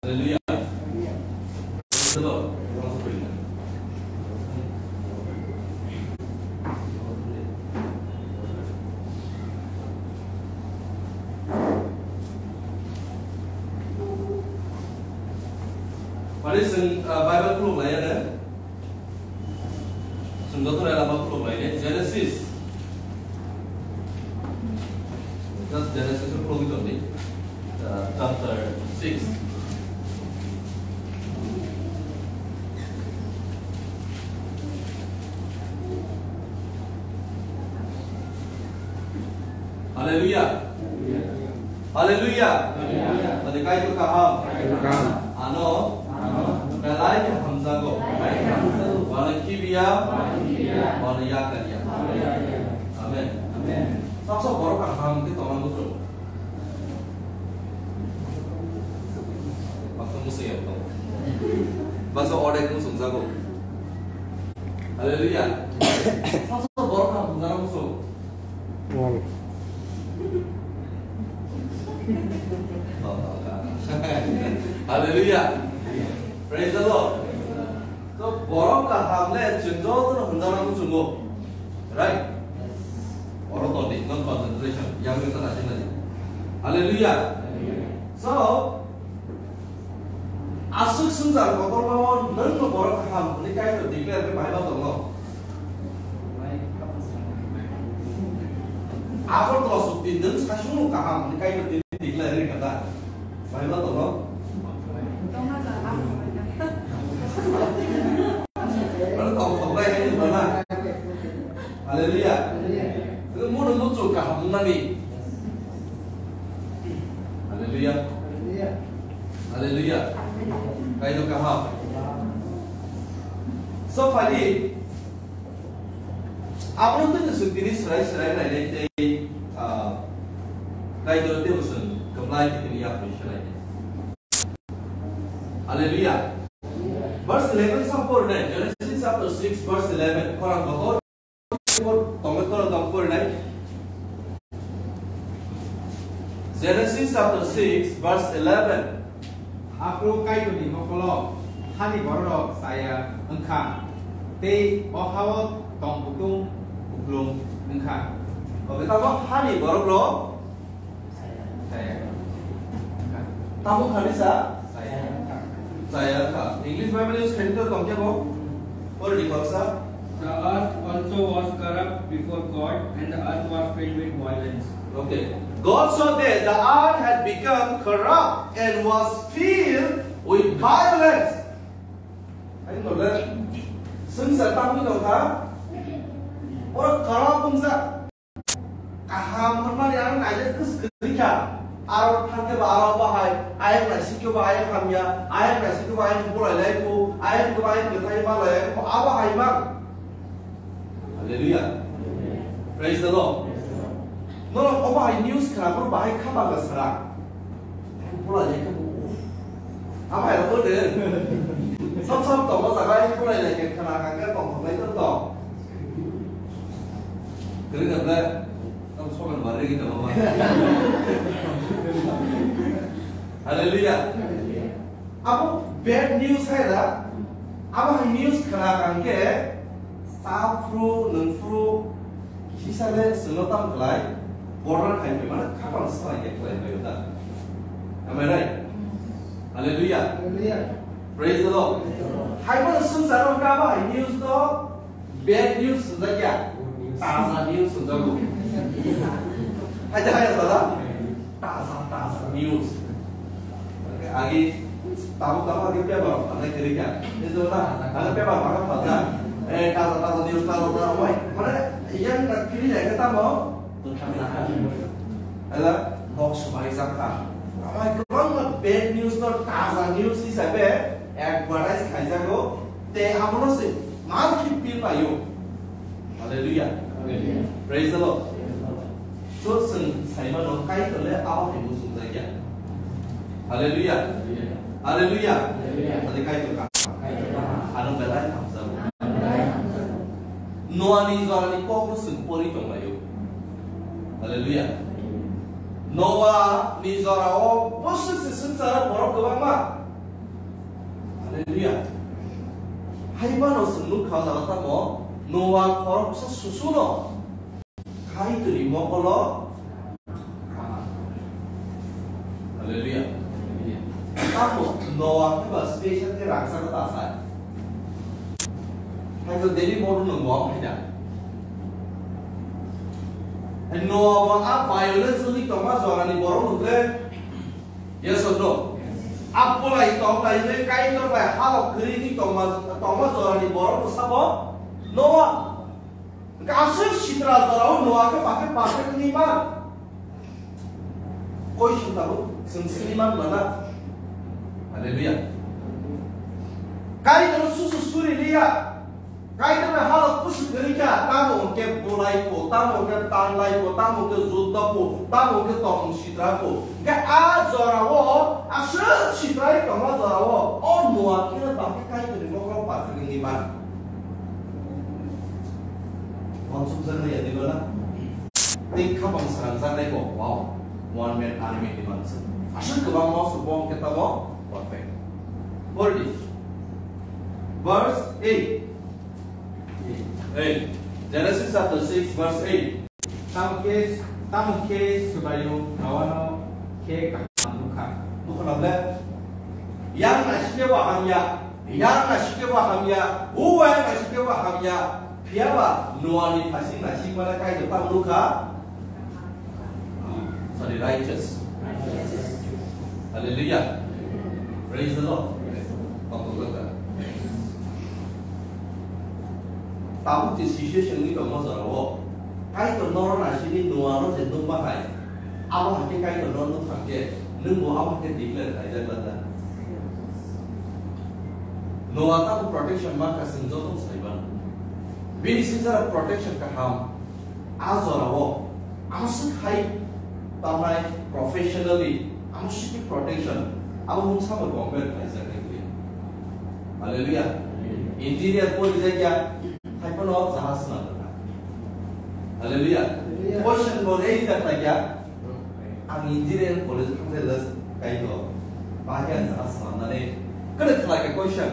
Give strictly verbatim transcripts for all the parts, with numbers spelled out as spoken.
Hallelujah. Praise the Lord. Pare chwng, ah, Bible khuluk laiya de. Chwng joto rai lama khuluk lai de. Genesis. Just Genesis o khuluk tong di. Ah, chapter six. Hallelujah. Hallelujah. Hallelujah. Tadi Kaitor kaham. Kaitor kaham. Ano. Ano. Belai kaham jago. Belai kaham jago. Wala kibiya. Wala kibiya. Wala yakaria. Wala yakaria. Amen. Amen. Sab sab borok kaham ke tongna muchung. Baksa muchung ya tong. Baksa ordek muchung jago. Hallelujah. Sab sab borok kaham jago muchung. Wal. Hallelujah. Praise the Lord. So, borok kaham le chwng jotono hwnjana muchungo. Right? Oro tongdi, non concentration. Yang kita nasi nasi. Hallelujah. So, aswk swngchar kotorma o nwng no borok kaham hwnwi Kaitor declare khe bahai ma tongo. Agartala sukti nwng saichung no kaham hwnwi Kaitor tini declare khe kata. Bahai ma tongo. Ano tong tong lai hai ni mana. Hallelujah. Nwng muno muchung kaham wngnani. Hallelujah. Hallelujah. Kaitor kaham. So, phai di. Abono tei swk tini swrai swrai nainai tei, ah, Kaitor tei bwswng kwplai tei tini yapri swrai. Hallelujah. Verse eleven sa por nai, Genesis chapter six verse eleven. Khorang kotor Tongwi tongwi tong porinai. Genesis chapter six verse eleven. Aphuru Kaitorni mokolo hani bororok chaya wngkha, tei o hao tong kutung kuplung wngkha. Oke, tamo hani borok rok Tamo khani sa? Saya kha. English Bible use khaini to tongkhe bo? Pori di khoroksa. The earth also was corrupt before God, and the earth was filled with violence. Okay. God saw that the earth had become corrupt and was filled with violence. Ani nole, swngchar tamo tongkha? Oro corrupt wngkha. Kaham hwnmani ang naijak kwswk kwrwi kha. Aro thangkhe ba aro bahai, ayang naisingkhe ba ayang hamya, ayang naisingkhe ba ayang bulai lai kho, ayang khe ba ayang kwthai ma lai kho, abo hai mang. Hallelujah. Praise the Lord. Norok obo hai news khna phuru bahai kha bangla sara. Bulai lai khe bo, uff. Abo hai rok de. Sab sab tongo jaga bulai lai khe khna kha khe tong thok lai tong. Kwrwi da ble. Tamo sokan barre kita mama. Hallelujah. Abo bad news hai da. Abo hai news khna kang ke sa phru nung phru kisa le selo tam khlai borna khai pe mana khapang sai ke khlai pe da. Am I right? Hallelujah. Hallelujah. Praise the Lord. Hai bono swngcharo ka ba hai news to Bad news swngjak ya? Taja news swngjak bo. Hai jaya sala? Taja, taja news. Agi tabuk tabuk agi paper phalnai kwrwi kha. Ni jora agi paper phalna phalja. Eh, taja, taja news, taja, taja, oi. Mane, yang na kiri ya kata mo? Ela, nok subai jakha. Amai kwbangma bad news no taja news hisabe advertise khaijago. Tei abono se mal khe pil paio. Hallelujah. Hallelujah. Praise the Lord. So, chwng saimano Kaitor le abo hai muchung jakya. Hallelujah. Hallelujah. Hallelujah. Tadi Kaitor ka. Ano belai hamjago. Noani jorani kokno chwng pori tonglaio. Hallelujah. Noani jorao bwswk se swngcharo borok kwbangma. Hallelujah. Hai phano chwng nukha o jaga tamo Noa khoroksa susuno Kaitorni mokolo. Hallelujah. Tamo Noa khe ba special khe rangchak ta sai. Hai to daily model no Noa hai da. Noa ba a violence ni tongma jorani borok no khe. Yes or no? Apolai tong lai le Kaitor bai halok kwrwi ni tongma, tongma jorani borok no sabo Noa. Hwnkhe aswk sitra jorao Noa khe bakhe perfect wngwi man. Koi sung tabuk chwng swngwi man mano. Hallelujah. Kaitor susu suri liya. Kaitor bai halok kusu kwrwi kha, tamo hwnkhe bulai po, tamo hwnkhe tanlai po, tamo hwnkhe judda po, tamo hwnkhe tongmung sitra po. Hwnkhe a jorao aswk sitrai tongma jorao o Noa khe bakhe Kaitorni mokol perfect wngwi man. Wansukjaknai ya diba na? Tei khabang srangjaknai bo, wow, one man army ni mansa. Aswk kwbangma se bo hwnkhe tamo perfect. Pori di. Verse eight. Hey, Genesis chapter six, verse eight. Tamo khe, tamo khe Subraiyung Noano khe kaham nukha. Nukha na ble? Yang naisingkhe bo hamya, yang naisingkhe bo hamya, uwa yang naisingkhe bo hamya. Phiya ba Noani phaising naisingmano Kaitor tamo nukha? Sorry, righteous. Hallelujah. Praise the Lord. Tabuk je situation ni tongma jorao Kaitor noro naisingwi Noano je nukma hai, abo hai khe Kaitor noro nuk thang khe nwng bo abo hai khe declare khaijak la da? Noa tamo protection ma kha chwng joto sai mano. Bini sijara protection kaham. A jorao aswk hai tamnai professionally aswk protection abo mungsa bo compare khlaijak khe. Hallelujah. Engineer pori jakya, hai phano jahaj swnam rwkha. Hallelujah. Hallelujah. Question bo raise jak khlaikya. Ang engineering college thangkhe last kaito. Bahai ang jahaj swnamnani kwrwi khlai kha question.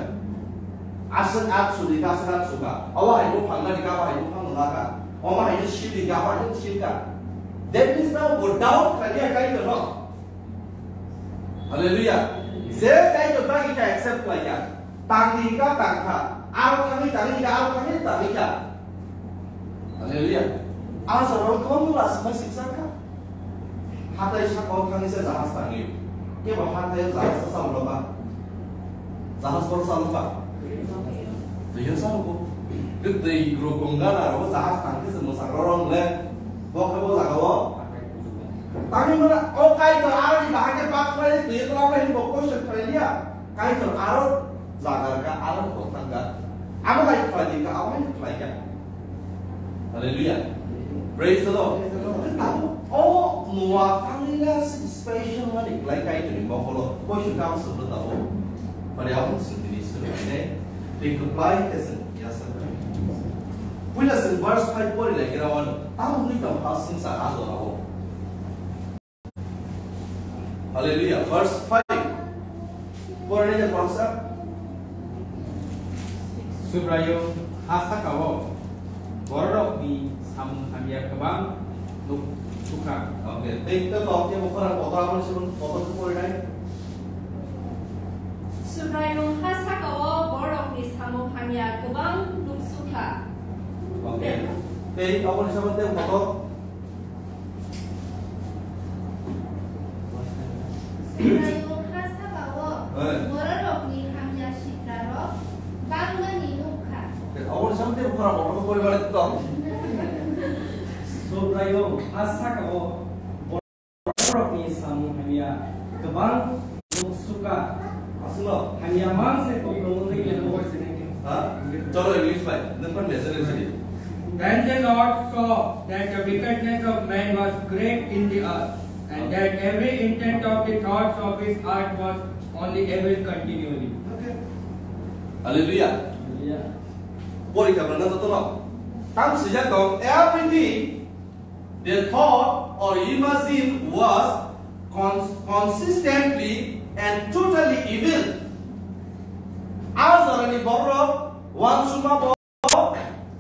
Aswk at sudi kha, aswk at sukha. Obo hai buphang nani kha, obo hai buphang nana kha. Omo hai sildi kha, obo hai silkha. That means now go down khlai ya kaito no. Hallelujah. Je kaito tagi kha accept khlai kha. Tangdi hingka tangkha, aro thangwi tangwi hingka, aro thangwi tangwi kha. Hallelujah. Aro jorao kwbangma lasima siksa kha. Hatai sakao thangwi se jahaj tangwi. Kebo hatai jahaj sa sa ulo ba. Jahaj bor sa ulo ba. Twiyo sa ulo. Twi rok gongga na ro jahaj tangwi se mwsang rorong le. Bo khe bo jagao. Tangwi mana o kai to aro ni bahai khe bak khlai twi khlai bo question khlai liya. Kaitor aro jagar ka, aro kothang ka. Abo hai khlai di ka, abo hai khlai ka. Hallelujah. Praise the Lord. Praise the Lord. Tamo o Noa kangila special mani khlai Kaitor ni mokolo. Question ka swngwi tamo. Pare abo swngwi ni swngwi ne. Tei khlai ke swng ya swng. Puila swng verse five pori lai kira wan. Tamo ni tamo ha swng sa ha do abo. Hallelujah. Verse five. Porni de konsa. Subraiyung ha saka-o bororokni samung hamya kwbang nuk sukha. Okay. Tei to to ke bokora bokora mon sibun bokor ko pori nai. Subraiyung ha saka-o bororokni samung hamya kwbang nuk sukha. Okay. Tei aboni samung tei bokor Subraiyung ha saka-o bororokni hamya sitrarok bangmani nukha. Aboni samung tei bokora bokor ko pori nai to. Subraiyung ha saka-o bororokni samung hamya kwbang nuk sukha. Aswkno hamya mang se tongmung wngwi tongo. Ha? Cholo, English bai. Nwng phan message sidi. Then the Lord saw that the wickedness of man was great in the earth, and that every intent of the thoughts of his heart was on the evil continually. Okay. Hallelujah. Hallelujah. Pori ka bana to no. Tam sijak tong everything they thought or imagined was cons- consistently and totally evil. borok uansukma bo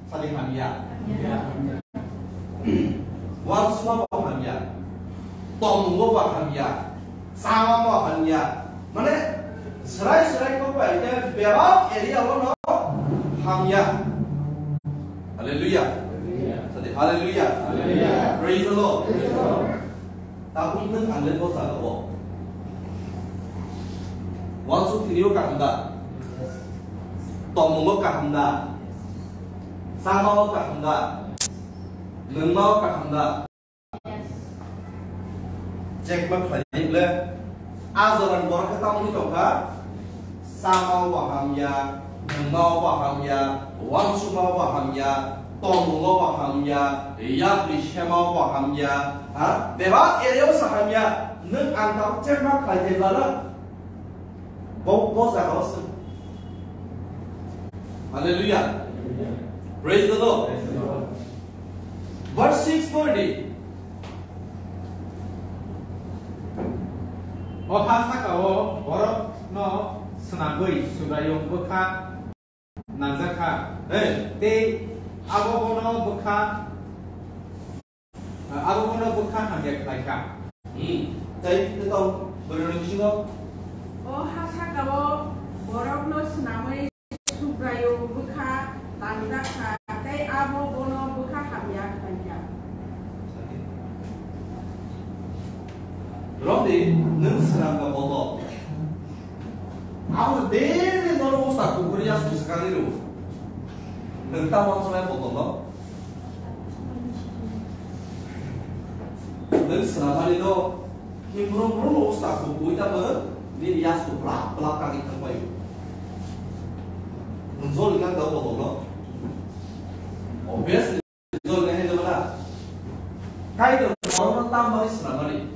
sadi hamya. Uansukma bo hamya. Tongmungo bo hamya. Chama bo hamya. Mane, srai srai kok bai ke bebak area o no hamya. Hallelujah. Sadi hallelujah. Hallelujah. Praise the Lord. Tabuk nwng ang le bo jaga o. Uansuk tini o kaham da? Tongmung o kaham da? Chama o kaham da? Nwngma o kaham da? Check ma khlai le, a jora ni borok khe tamoni tongkha, chama o bo hamya, nwngma o bo hamya, uansukma o bo hamya, tongmung o bo hamya, yapri sema o bo hamya, ha? Bebak area o sa hamya, nwng ang tabuk check ma khlai khe bala, bo, bo jaga o se. Hallelujah. Praise the Lord. Verse six pori di. O ha saka o borok no swnamwi Subraiyung bwkha nangjakha. Hey. Tei abo bono bwkha, abo bono bwkha hamya khlaikha. Hmm. Tei, tei tong, bwrwi rok bisingo. O ha saka o borok no swnamwi Subraiyung bwkha nangjakha, tei abo bono bwkha hamya khlaikha. Romdi, nwng swnamkha botol. Abo daily norok usta kukuri ya suskani ru. Nwng ta uansuknai botol no. Nwng swnamani no, himrung rung usta kukui tamo, nini yasku plak plak kagwi thangpaio. Nwng joli kang da botol no. Obviously, joli kang hai jabana. Kaitor borokno tambai swnamani.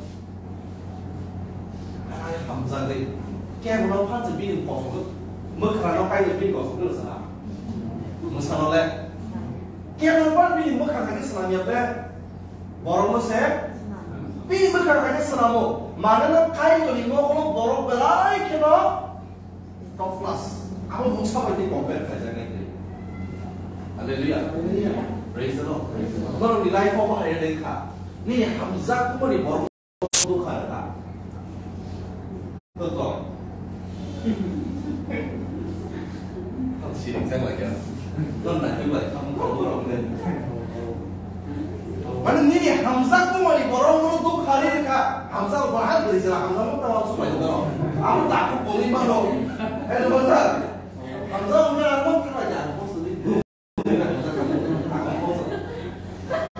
Ai hamjagwi. Kebono phansi bini kosok, mwkhra no kaitor bini kosok no sana. Mwsano le. Kebono phan bini mwkhra thangwi swnamya be. Borokno se bini mwkhra thangwi swnamo. Manana kaitorni nogo borok belai kheno top class. Abo mungsa bai tei compare khlaijaknai tei. Hallelujah. Hallelujah. Praise the Lord. Praise the Lord. Norokni life o bahai rwkha. Nini hamjakmani borok dukha rwkha. Totto. Ang siring jak lai kha. Nang nai bai kha, ang kok rok le. Mane nini hamjakmani borok no dukha ri rwkha. Hamjak bahai bwrwi jora hamjakma ta uansuk bai daro. Abo takhuk tongwi mano. Hello, brother. Hamjak wngkha, ang kok khlai ya, ang kok suri.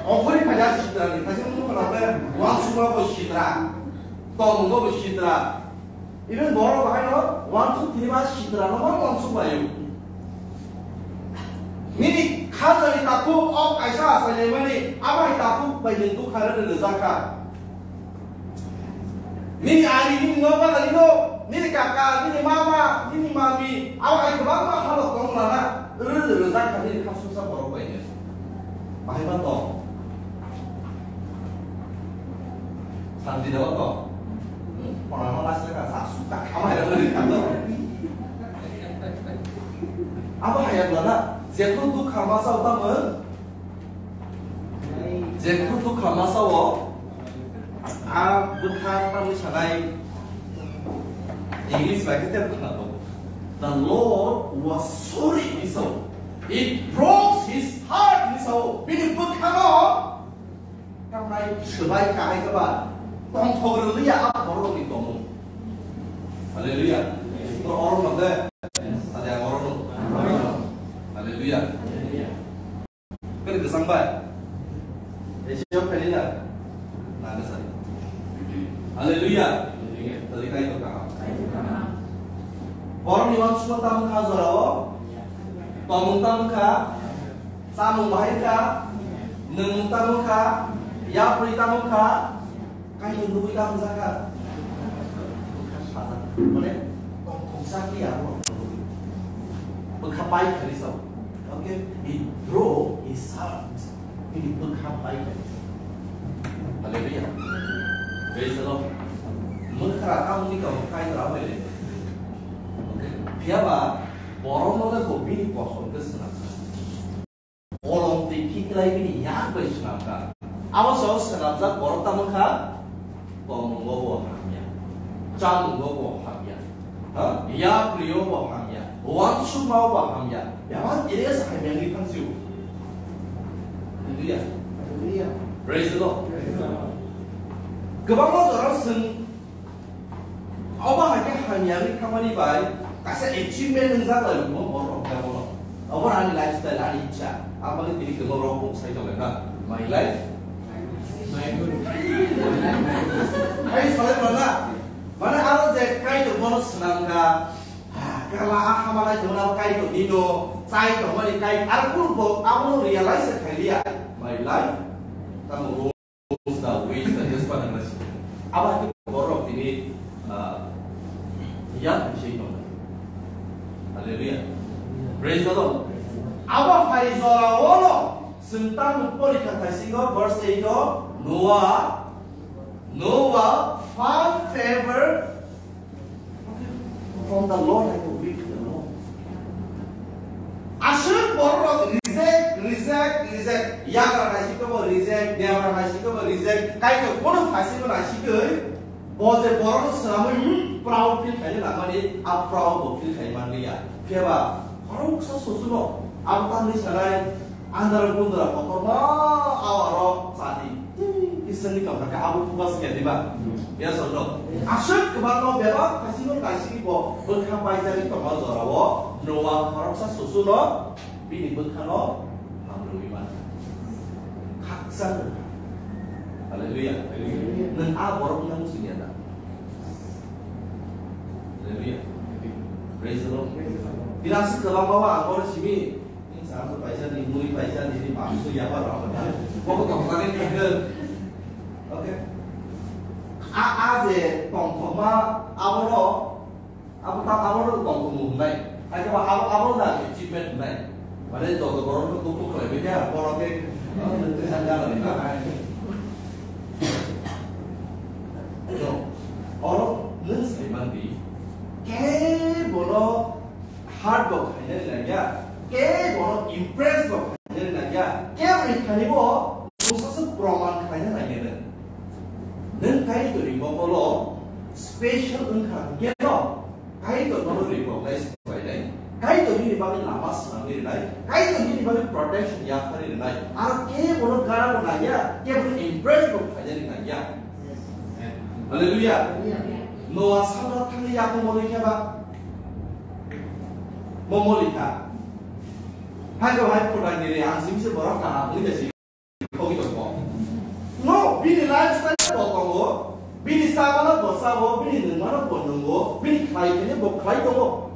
Okhori phaida sitra ni, phaisa mung khala pe, uansukma bo sitra, tongmung bo sitra. Even borok bahai no uansuk tini ma sitra no ma uansuk laio. Nini khajani takhuk o kaisa asai mani, abo hai takhuk bai nwng dukha rwjakha. Nini ari, nini nokbar ari no, nini kaka, nini mama, nini mami, abo hai kwbangma halok tong lana, rwrwk rwjak kha nini khasuksa borok bai no. Bahai ma tong. Santi daw tong. Pona no last ka sa su ka kama ya rwrwk ka no. Abo hai ya lana, jephru dukha ma sa uta mo. Jephru dukha ma sa o. A bwkha tamni sanai English bai khe tei bwkha tongo. The Lord was sorry hinwi sao. It broke his heart hinwi sao. Bini bwkhano tamnai swbai kahai khe ba tongthok rwliya a borokni tongmung. Hallelujah. To oro no de. Ade oro no. Hallelujah. Kari kwchang bai. Ejio khaina. Na kwchang. Hallelujah. Tadi kai to kaham. Borok ni uansukma tamo kha jorao. Tongmung tamo kha. Chamung bahai kha. Nwngmung tamo kha. Yapri tamo kha. Kainwi nugwi tamo jaka. Mane, tongthoksa khe abo. Bwkha pai khani sao. Okay, it broke his heart. Bini bwkha pai khani sao. Hallelujah. Praise the Lord. Mwkhra tamni tong kai tora bai le. Okay. Phiya ba, Borokno le bo bini kosom khe swnamkha. Bolong twi khiklai bini yak bai swnamkha. Abo sao swnamjak borok tamo kha? Tongmungo bo hamya, chamungo bo hamya, ha? Yaprio bo hamya, uansukmao bo hamya. Bebak area se hamya wngwi thangsio. Hallelujah. Hallelujah. Praise the Lord. Praise the Lord. Kwbangma jora chwng obo hai khe hamya wngwi thamani bai kaisa achievement wngjak lai, omo borok rok khe obono. Obo ani lifestyle, ani ichha. Aboni tini kwbang rok bo sai tonglaima. My life, my good. Hai salai mala. Mane aro je Kaitor bono swnamkha. Ah, kala a hama lai tongmani abo Kaitor nino. Chai tongmani Kaitor. Aro kunu bo abono realize khailiya. My life. Tamo Abo khe borok tini, ah, yak bising tong. Hallelujah. Praise the Lord. Abo hai jora o no, chwng tamo porikha thaisingo, verse eight o, Noah, Noah found favor from the Lord and obeyed to the Lord. Aswk borok rok reject, reject, reject. Yagra hai si kebo reject, debra hai si kebo reject. Kaitor bono phaisingno nai si twi, bo je borokno swnamwi, hmm, proud feel khaina nangmani, a proud bo feel khai manliya. Phiya ba, khoroksa sosuno, abo tamni sanai, Andhra gundra kotorma awarok chati. Iswrni tongkha khe abo bubaso khe diba? Yes or no? Aswk kwbangma bebak phaisingno kaisingni bo bwkha paijagwi tongma jorao Noah khoroksa susuno bini bwkhano hamrwui mankha. Khakchang wngkha. Hallelujah. Nwng a borok wngna muchungya da? Hallelujah. Praise the Lord. Tini aswk kwbangma ang bono simi Ni sa so paisa ni, muri paisa ni, ni bangso yaba rok na. Boko tongthani thangkhe. Okay. A, a je tongthokma abono, abo ta abono tongthokma hwnai. Haikhe ba abo, abo na achievement hwnai. Mane joto borok no dukhu khlai bai kha, bono khe, oh, nwng khe sanja lani ba. No. Oro nwng sai mandi. Kebono hurt bo khaina nangya, kebono impress bo khaina nangya, kebo ni thani bo mungsa se proman khaina nangya nang. Nang Kaitor ni mokolo special wngkha hwnkhe no, Kaitor no recognize khlainai, Kaitor ni bagwi lama swnamwi rwnai, Kaitor ni bagwi protection yaphari rwnai, aro kebono gara bo nangya, kebono impress bo khaina nangya. Hallelujah. Noah samra thangwi yakung moli kheba. Mo moli kha. Hai ko hai phuda giri ang sim se borok kaham wi da si. Kogi to ko. No, bini lifestyle bo tongo. Bini sabana bo sabo, bini nungmano bo nungo, bini khlai kene bo khlai tongo.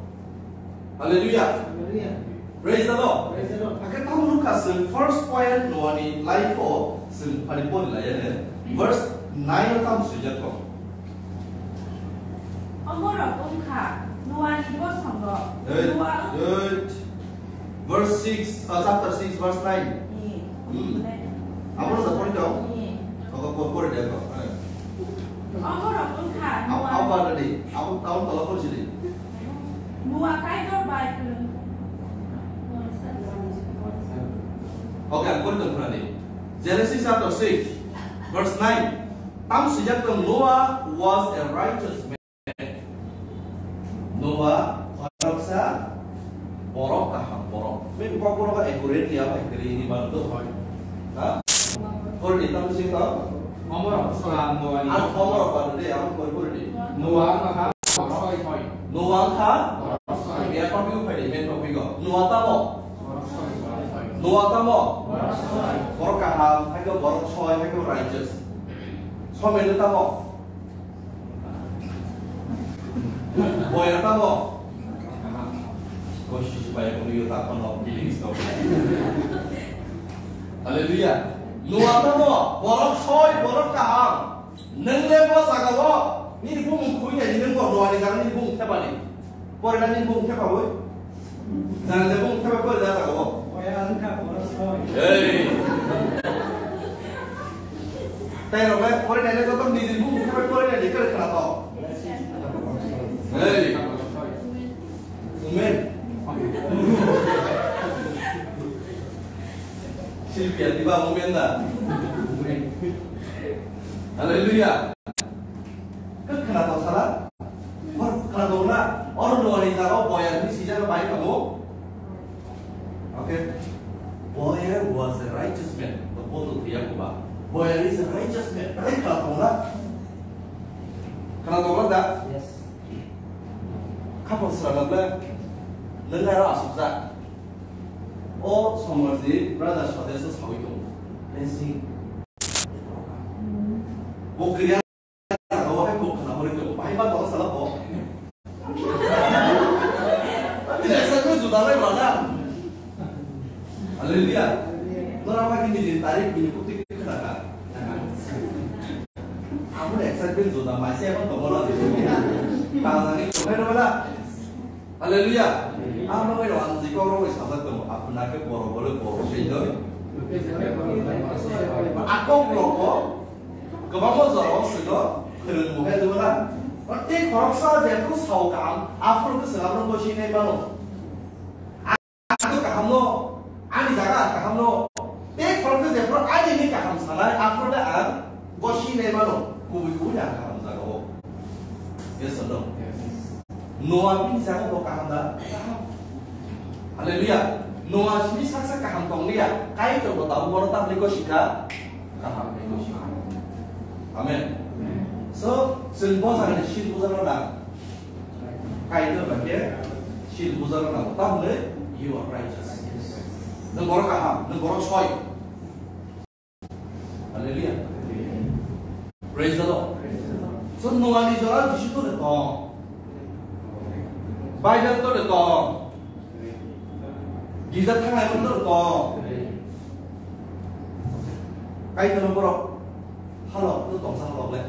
Hallelujah. Hallelujah. Praise the Lord. Praise the Lord. Hakhe tamo nukha chwng first point Noah ni life o chwng phari pori laiya ne. Verse nine o tamo swijak kho. Omorok wngkha Noah ni bosongo. Eight. Noah. Eight. Verse six, uh, chapter six, verse nine. Ni. Hmm. Abo no pori dong. Ni. Ogo por pori de ko. Omorok wngkha Noah. Abo, abo ba de. Abo, abo tolo pori sini. Noah Kaitor bai kwrwng. Okay, ang pori tong khwnadi. Genesis chapter six, verse nine. Tam swijak tong, Noah was a righteous man. Noah khoroksa borok kaham borok. Bini kok borok accurate ya, accurate ni balu do. Ha? Pori di, tam swijak tong. Omorok wngkha Noah ni. Ar omorok ba de, ang pori pori di. Noah wngkha borok soi soi. Noah wngkha borok soi. Main topic o phai di, main topic o. Noah tamo? Borok soi soi. Noah tamo? Borok soi. Borok kaham, hai khe borok soi, hai khe righteous. Somen tamo? Boya tamo? Koshi bai ko yo ta kono feelings to. Hallelujah. Noah tamo? Borok soi, borok kaham. Nwng le bo jaga o nini bumung khui nai, nwng bo Noah ni jaga nini bumung thepani. Pore na nini bumung thepa oi. Jaga le bumung thepa pore na jaga o. Oya ang kha pore soi. Hey. Tai rok le pore na le joto nini bumung thepa pore na le kare khana to. Hey. Amen. Hallelujah, diba, amen da? Hallelujah. Khe khwnathok sala? Hor khwnathok na? Oro Noani jagao boyar hinwi swijak bai tongo. Okay. Boyar was a righteous man. The bottle to Yakuba. Boyar is a righteous man. Khe khwnathok na? Khwnathok na da? Yes. Khapang srangma ble, nwng aro asukjak. O Somarji brother Swadesh no sawi tongo. Blessing. Bo kriya o hai bo khna hori tongo. Bahai ba tongo sala bo. Ini excitement juda lai mana? Hallelujah. Nora ma kini din tarik bini putih khna ka. Amo excitement juda maise amo tongo na. Tang nani tongo na. Hallelujah. Ang bagwi rw ang jikok rw bai sajak tongo. Apna khe borok bole borok sei doi. Akok rok bo kwbangma jora o swino khwrwng bo khe dwla. Tei khoroksa jephru sao kaham, aphuru khe swngam rok bo sinai mano. Ang kaham no, ani jaga ang kaham no. Tei khoroksa jephru ani ni kaham sanai, aphuru le ang bo sinai mano. Kubui kubui ang kaham jaga o. Yes or no? Yes. Noah bini jaga bo kaham da? Kaham. Hallelujah. Noah simi saksa kaham tong liya. Kaitor bo tabuk bono tamni gosi kha. Kaham ni gosi kha. Amen. So, chwng bo jaga ni sil bujar na. Kaitor ba khe sil bujar na. Tamni you are righteous. Nwng borok kaham, nwng borok soi. Hallelujah. Praise the Lord. So, Noah ni jora Jisu to de tong. Bible to de tong. Gija thangai to de tong. Kaitor borok halok to tongsa halok le.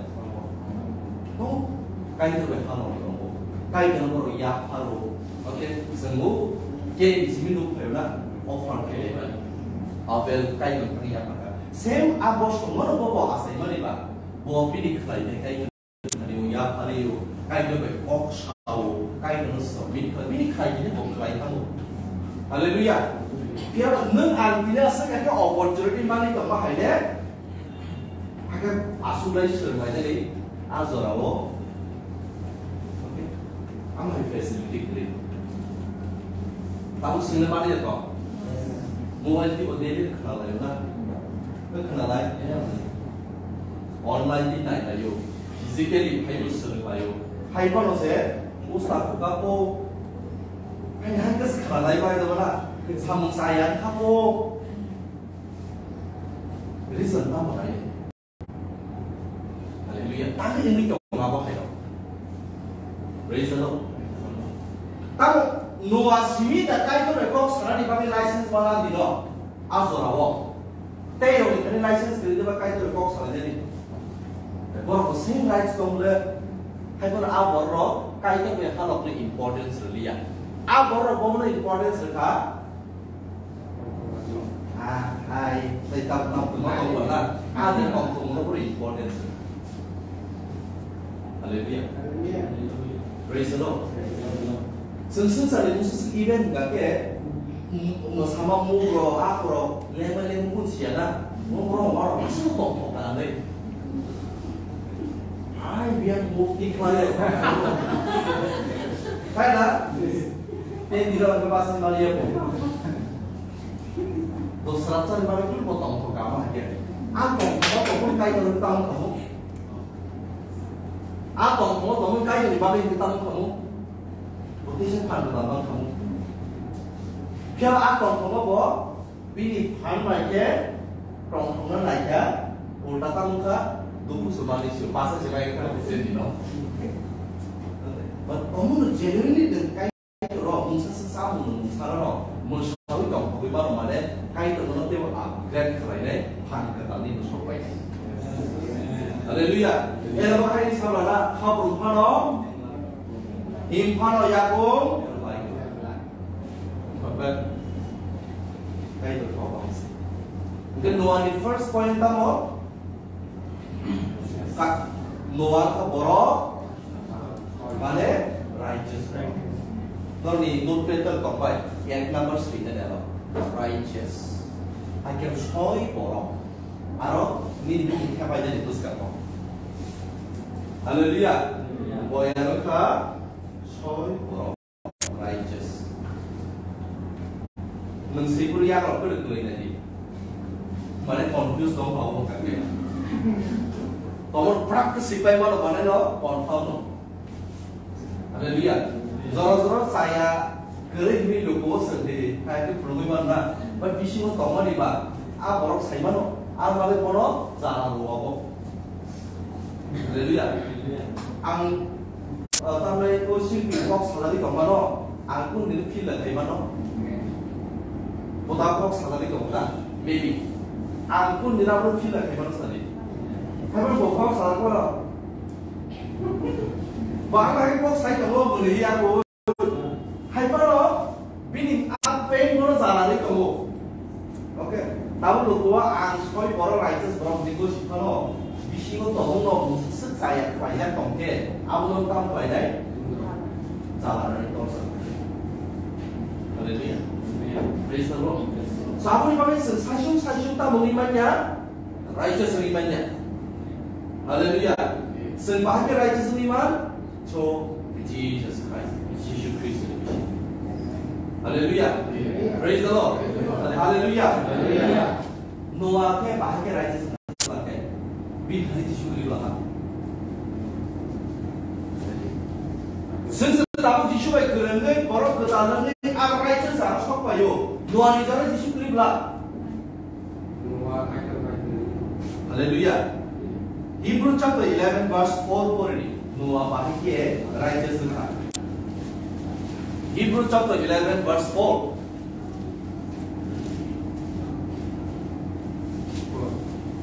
No. Kaitor bai halok tongo. Kaitor borok ya pharo. Okay, chwngo ke bisimi nuk phayo na offer khe le bai. Abel Kaitor thang ya phaka. Same a boss to mano bo bo asai mani ba. Bo bini khlai de Kaitor thani ya phari yo. Kaitor bai kok sao. Kaitor no submit khlai. Bini khlai de bo khlai thango. Hallelujah. Ya nung ang bini asa ka opportunity mani to ma hai le. Hakhe aswk lai swrwng lainani a jorao, okay, ang hai facility kwrwi. Tabuk swngna mani ya kok? Mobile twi bo daily khna laio na? Khna lai? Online twi nai laio. Physically phaibo swrwng laio. Hai phano se usa khuka po. Hai hai khe khna lai bai da na? Samung chaya kha po. Reason tamo nai? Hallelujah. Tamo ini tong abo hai. Praise the Lord. Tamo Noah simi da Kaitor bai kok sanani bagwi license wala dino. A jorao. Tei rok ni license kwrwi ba Kaitor bai kok sanani. Borok same rights tong le. Hai kono a borok Kaitor bai halok ni importance rwliya. A borok bo no importance rwkha. Ah, hai, sai tam tam tongma tong wala. Ah, ni tong tong no pura important. Hallelujah. Praise the Lord. Chwng swngcharni bwswk event hwnkha khe, m-, mwsama mug rok, ak rok, lengma lengma kun siya na. Mug rok, ma rok, aswk tong tong kana dei. Hai, biang mug ni khlai. Khai na? Tei dira hwnkhe bus ni maliya bo. Dosra chari bagwi khe bo tong thok kama hai khe. A tong thok bo tong kai tong tong thok. A tong thok tong kai tong bagwi khe tong thok. Bo kisa phan tong tong thok. Phiya a tong thok bo bini phan bai khe tong thok na nai kha. Ulta tong kha. Duku se mani se basa se bai kha se dino. But omo no genuinely den kai Kaitor rok mungsa se samung no mungsa rok mungsa wi tong thogwi mano mane Kaitor no teibo upgrade khlainai phan kwtal ni bwswk bai. Hallelujah. Ero hai sabra na khabrum phano him phano yakung Kaitor kok. Hwnkhe Noah ni first point tamo? Ka-, Noah kha borok mane righteous. Noni notepad tong bai, ek number sri na dalo. Righteous. Hakhe soi borok. Aro nini bini thepai jani bwskango. Hallelujah. Bo aro kha soi borok. Righteous. Nwng swi phuru yakrok kwrwk kwrwi nai di. Mane confuse tong kha obo kha khe. Tomor prak khe swi pai mano mane no confirm no. Hallelujah. Jora jora chaya kwrwi hwnwi lukuo swng di, hai khe phwrwngwi man na. Ba bisingo tongmani ba, a borok sai mano, a bagwi bono jana rwo abo. Hallelujah. Ang, uh, tamni o silpi kok salai tong mano, ang kun din feel la khai mano. Boda kok salai tong na, maybe. Ang kun din abo feel la khai mano sadi. Hai bo kok salai mano. Bang lagi kok sai tongo, bwrwi ya bo. Hai phano bini a pain bono janani tongo. Okay. Tabuk lukuo ang soi borok righteous borok ni gosi phano bisingo tongmung no bwswk chaya khlaijak tong khe abono tam khlainai? Janani torsa. Hallelujah. Praise the Lord. So aboni bagwi chwng saichung saichung tamo wngwi manya? Righteous wngwi manya. Hallelujah. Chwng bahai khe righteous wngwi man? So, Jesus Christ, Jisu Khristo ni bising. Hallelujah. Praise the Lord. Hallelujah. Noah khe bahai khe righteous wngwi man khe? Bini thani Jisu kwrwi bwla ha. Chwng se tabuk Jisu bai kwrwngwi borok kwtal wngwi ang righteous ang sok paio. Noah ni jora Jisu kwrwi bwla. Hallelujah. Hebrew chapter eleven verse four pori di. Noah bahai khe righteous wngkha. Hebrew chapter eleven verse four.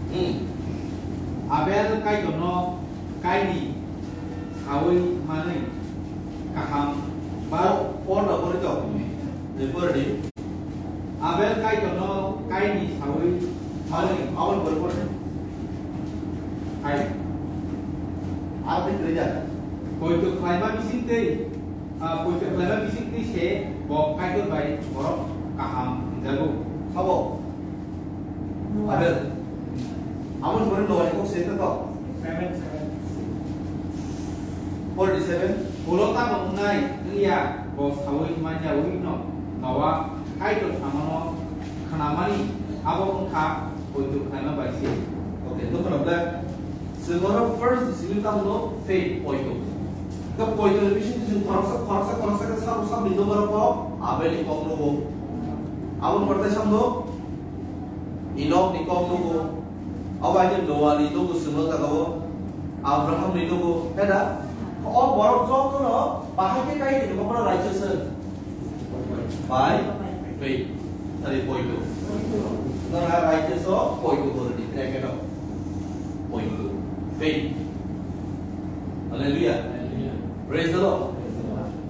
Hmm. Abel Kaitorno Kaini sawi manwi kaham ba order pori tong. Tei pori di. Abel Kaitorno Kaini sawi manwi aboni pori pori. Kain. Aro tei kwrwi jak. Poito khlaima bising tei, ah, poito khlaima bising tei se bo Kaitor bai borok kaham hwnjago. Sabo? Abel. Aboni pore Noah ni kok se to? Seven, seven. Forty-seven. Ulo tamo wngnai wngya bo sawi manya wino Noah Kaitor samano khnamani abo wngkha poito khlaima bai se. Okay, to khna bla. Chwng oro first discipline tamo no faith poito. To poito ni bising chwng khoroksa, khoroksa, khoroksa khe sabo sabo ni nokbar ko Abel ni kok nugo. Aboni pore tei samno Enok ni kok nugo. Abo hai khe Noah ni nugo chwng o jaga o. Abraham ni nugo. Heda? O borok joto no bahai khe kai ni nokbar raisa se. By faith. Tari poito. Nang hai righteous o poito bor di bracket o. Poito. Faith. Hallelujah. Praise the Lord.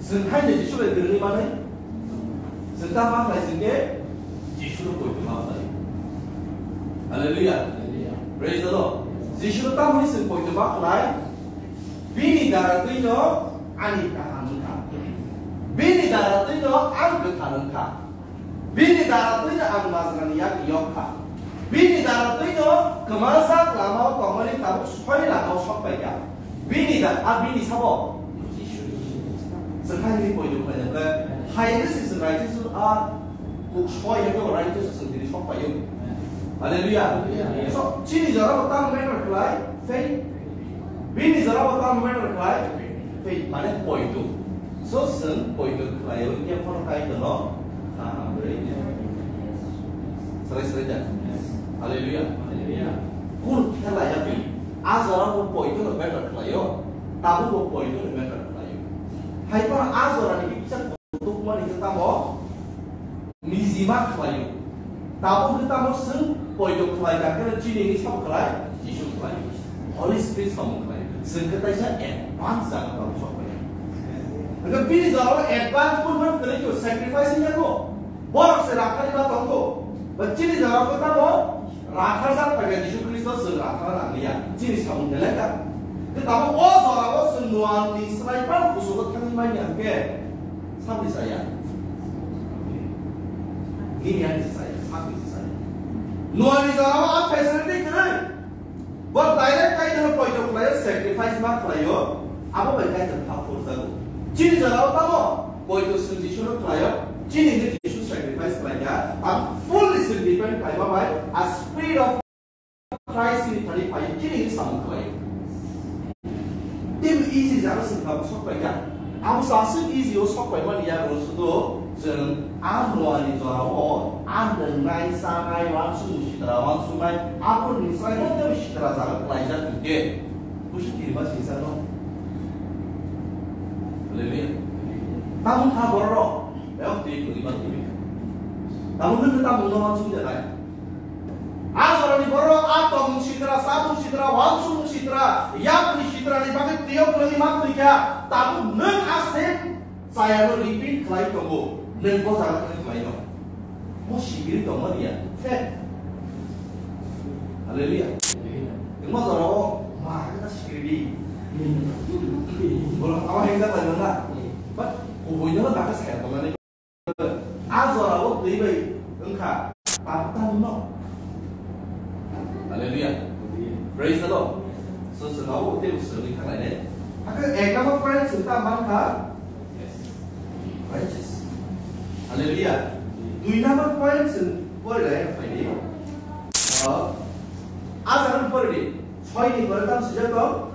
Chwng hai ni Jisu bai kwrwngwi manwi. Chwng ta ma khlai chwng khe Jisu no poito ma khlai. Hallelujah. Praise the Lord. Jisu no ta mani chwng poito ma khlai. Bini dara twi no ani kaham wngkha. Bini dara twi no ang kwthar wngkha. Bini dara twi no ang majra ni yak yok kha. Bini dara twi no kwmajak lama o tongmani tabuk soi lama o sok pai kha. Bini da, a bini sabo. Chwng hai ni poito khlai khe, hai ni se chwng righteous a kuk soi ya khe righteous chwng tini sok pai o. Hallelujah. So, chini jora bo tam matter khlai, faith. Bini jora bo tam matter khlai, faith mane poito. So, chwng poito khlai o, ya phano kai tono, kaham rwi. Sarai sarai ja. Hallelujah. Hallelujah. Kun khe lai ya bini. A jora bo poito no matter khlai o. Tabuk bo poito no matter khlai o. Hai phano a jora ni bichar kutuk mani khe tamo niji ma khlai o. Tabuk khe tamo chwng poito khlai ka khe chini ni sabo khlai, Jisu khlai. Holy Spirit samung khlai. Chwng khe taisa advance jaga tamo sok khlai. Hwnkhe bini jora advance kun man khlai ko sacrifice ya ko. Borok se rakhari ma tongo. Ba chini jora ko tamo Rakharjak pai kha Jisu Khristo chwng rakhar nang liya. Chini samung belai kha. Tei tabuk o jora o chwng Noah ni swlai phano kuchugo thangwi manya hwnkhe samni chaya. Nini ani chaya, samni chaya. Noani jorao a facility kwrwi. Bo direct Kaitorno poito khlaio, sacrifice ma khlaio, abo bai Kaitor kha phurjago. Chini jorao tamo poito chwng Jisuno khlaio, chini hwnwi Jisu sacrifice khlaikha, ang fully chwng depend khlaima bai a Spirit of Christ ni thani phai chini hwnwi samung khlaio. Tei easy jaga swng kha sok paikha. Abo sa swk easy o sok paimani yago sudo chwng a Noani jorao a nwngnai, chanai, uansukmung sitra uansuknai, aborokni chwrai tei sitra jaga klaijak hwnkhe busi kirima singsa no. Hallelujah. Tamo kha borok rok, ayok twi kwrwi ma twi. Tamo hwnwi tamo no uansuk janai. A jorani borok a tongmung sitra, chamung sitra, uansukmung sitra, yapri sitrani bagwi twiyo kwlwngwi ma twi kha, tabuk nwng a same chayano repeat khlai tongo, nwng bo jaga thani khlai no. Mo sibiri tongma riya, fact. Hallelujah. Nwng mo jorao ma khe ta sibiri. Borok abo hengda khlai no na. But kubui no na khe saya tongmani. A jorao twi bai wngkha, tabuk tamo no. Hallelujah. Praise the Lord. So, so, abo tei usoni khalai ne. Hakhe ek number point chwng ta mankha. Righteous. Hallelujah. Dui number point chwng pori lai phai di. Ah, a jaga pori di. Soi ni pore tam sujak tong.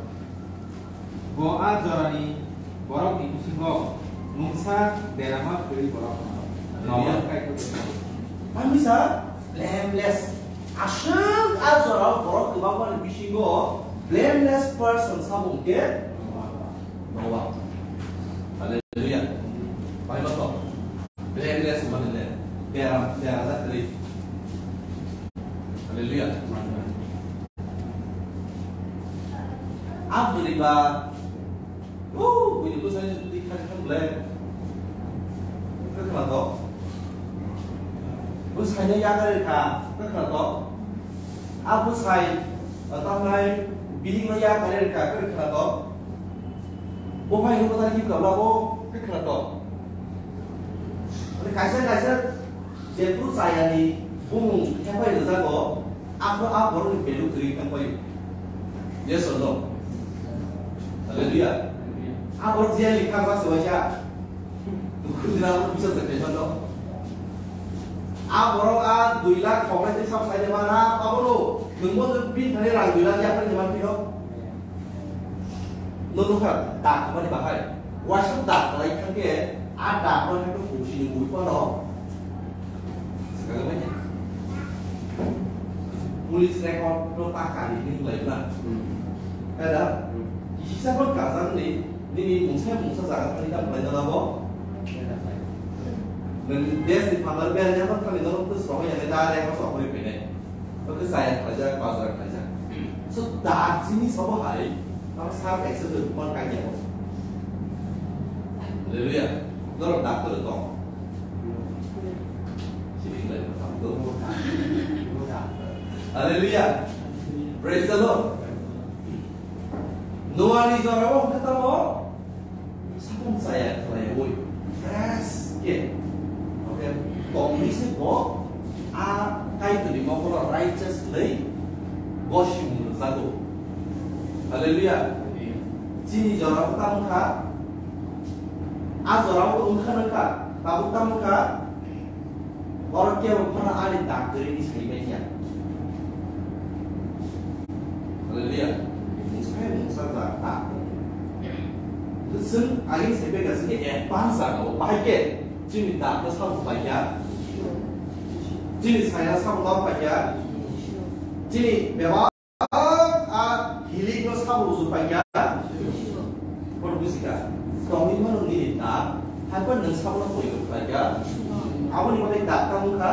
Bo a jorani borokni bisingo mungsa derama kwrwi borok hwnwi Noah kaitor tongkha. Ang bisa blameless. Aswk a jorao borok kwbangmani bisingo blameless person sabo hwnkhe Noah. Hallelujah. Bible to. Blameless mane le, beram, beram da kri. Hallelujah. Abdul ba, oh, buji ko sai di kha kha ble. Kha kha to. Bu sai ne ya kare kha, kha kha to. Abu sai, tanai, bini no ya kare kha, kha kha to. Bo phai no tari ki kabla bo khe khna to. Ani kaisa kaisa jephru chayani bumung thepai rwjago, aphuru a borokni value kwrwi wngkha pai. Yes or no? Hallelujah. A borok jeli kha ba se waisa. Dukhu jila bisa se kaifa no. A borok a dui lakh khongnai tei sab saide mana abono nwngbo bini thani rang dui lakh yapri de man phino. No nukha, dak mani bahai. Waisa dak lai thangke, a dak no thangke kusi ni bui pano. Sekarang banyak. Police record no taka ni ni lai na. Kada, kisi sa pun kazang ni, ni ni mungsa mungsa jaga thani kam lai na bo. Nang des ni phatar bel ya thani no tu so ya da record so hoi pene. Oke, saya kerja, bazar kerja. So, dak jini sabo hai, apa sar eksa tu bukan kanya ko. Haleluya. Dorong dak tu tong. Sini lagi pertama tu. Haleluya. Praise the Lord. Noah ni jorao hwnkhe tamo sakong chaya khlaiwi fresh khe, oke, tongwi se bo a Kaitorni mokolo righteous hwnwi gosimung rwjago. Hallelujah. Chini jorao tamo kha, a jorao wngkha nokha, tabuk tamo kha. Oro kebo phano ani dak kwrwini sai manya. Hallelujah. Mungsa hai mungsa jak dak. Chwng ani sai manya chwngni advance jagao bahai khe chini dak no sabo paikha. Chini sai no sabo paikha. Chini bebak A healing no sabo rwjak paikha. Bono bujikha. Tongwi mano nini dak. Haiphano nwng sabono poito khlaikha. Aboni bagwi dak tamo wngkha.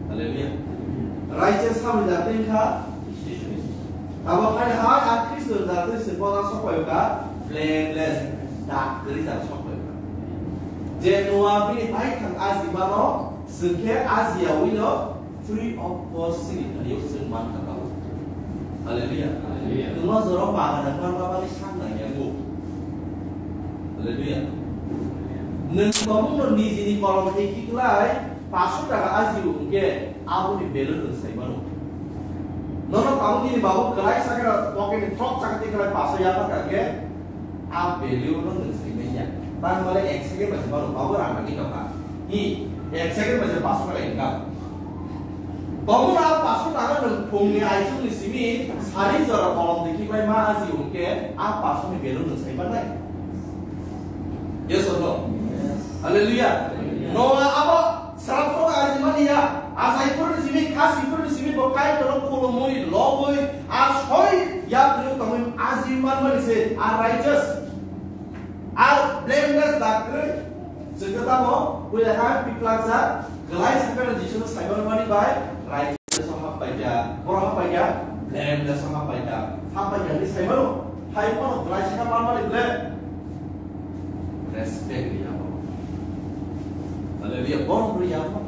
Hallelujah. Righteous samni dak tei wngkha. Abo hai hai a Khristo ni dak tei se bono sok paikha. Blameless. Dak kwrwi dak sok paikha. Je Noah bini baithang ajimano, chwng khe ajiyawi no, free of cost chini thani o chwng man kha tabuk. Hallelujah. Hallelujah. Nwng o jorao bagan wngma bagwi sak nangya bo. Hallelujah. Nwng tongmung no nijini kolom hai kiklai, paso taka ajiu hwnkhe aboni value nwng sai mano. Nono tabuk nini babu kwlai sakhe pocket ni throk chakhe tei kwlai paso yapha kha khe a value no nwng sai manya. Tang male ek second bai se mano babu rang nangwi tongkha. Hi, ek second bai se paso taka income. Tabuk a paso taka nwng phungni aisukni simi sari jora kolom dikhi bai ma ajiu hwnkhe a paso ni value nwng sai mannai. Yes or no? Hallelujah. Noah abo srapro ajimani ya. Asaipurni simi, khasipurni simi bo Kaitorno khulumui, lobui, a soi yapriyo tongwi ajimanmani se, a righteous. A blameless dakrwi. Chwngkhe tamo, puila kha piplak jak, kwlai sakano Jisuno saimanmani bai, righteous o happaikha, boro happaikha, blameless o happaikha, happaikha hinwi saimano. Hai phano kwlai sakha manmani ble. Respect riyamo. Hallelujah. Borom riyamo.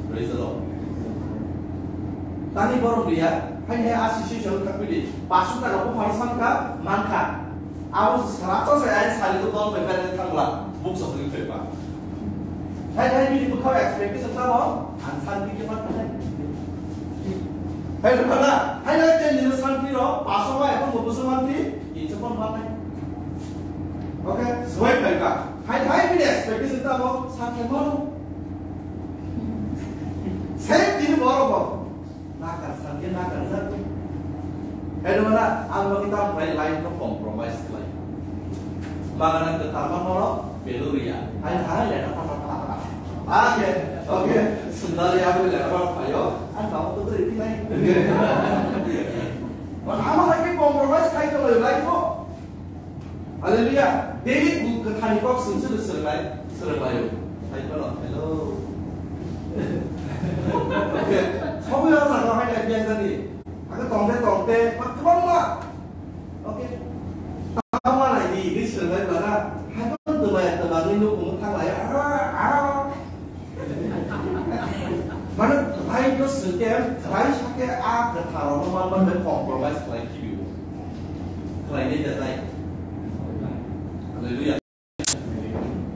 Praise the Lord. Tani borom riya. Hai hai a situation thakpidi. Pasu taka bupharo sankha, mankha. Abo sara to se ai sari to dol bai bai thangla. Buk sa thangwi phaiba. Hai hai bini bwkhao expectation tamo, ang santi khe man thai. Hai rwkhala, hai hai ten dino santi ro, paso ma ekhon bo buso manti, inse kon man thai. Okay, swai phaiba. Hai hai bini expectation tamo, santi mano. Same dini boro bo. Nakar sankhe nakar jak. Hai dong na, ang bagi tam prai line no compromise khlai. Magana kwtal ma mono value riya. Hai hai le na pata pata. Ah, okay, okay. Sundar ya bagi le na pata yo. Ang kamu tu beri nai. Mana ama lagi compromise khai to lai ko. Hallelujah. David bu kwthani kok sung sung sung lai, sung lai. Hai kono, hello. Okay. Sobo yang sana hai dai biang tadi. Aku tongte tongte, mak kebang ma. Okay. Tama lagi ini sung lai mana? Hai kono tu banyak teman ini nunggu thang lai. Ah, ah. Mane, kwthai no swngkhe, kwthai sakhe a kwtharokno manmani bai compromise khlai khibiwo. Khlainai da nai. Hallelujah.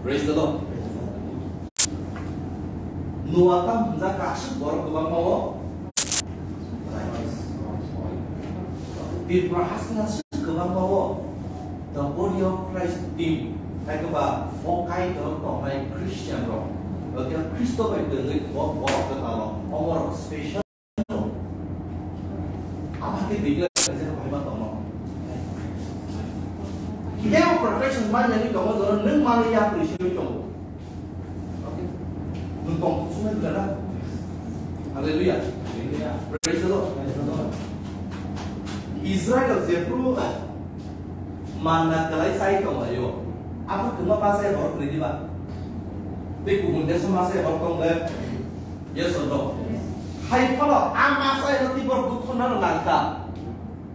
Praise the Lord. Noah tamo hwnjak aswk borok kwbangma o. Tipra hasing aswk kwbangma o. The body of Christ team, hai khe ba o Kaitor tongnai Christian rok, bo khe Khristo bai twngwi bo borok kwtal rok, omo rok special. Abo khe declare khaijak bai ma tongno. Khe protection man nani tongo, jora nwng manwi yapri simi tongo. Nwng tong khosongwi gana. Hallelujah. Praise the Lord. Israel jephru manna kwlai chai tonglaio. Abo kwma bachai borok kwrwi diba? Tei kubun deso machai borok tong le? Yes or no? Hai phano a machai no tei borok dukhu nano nangkha.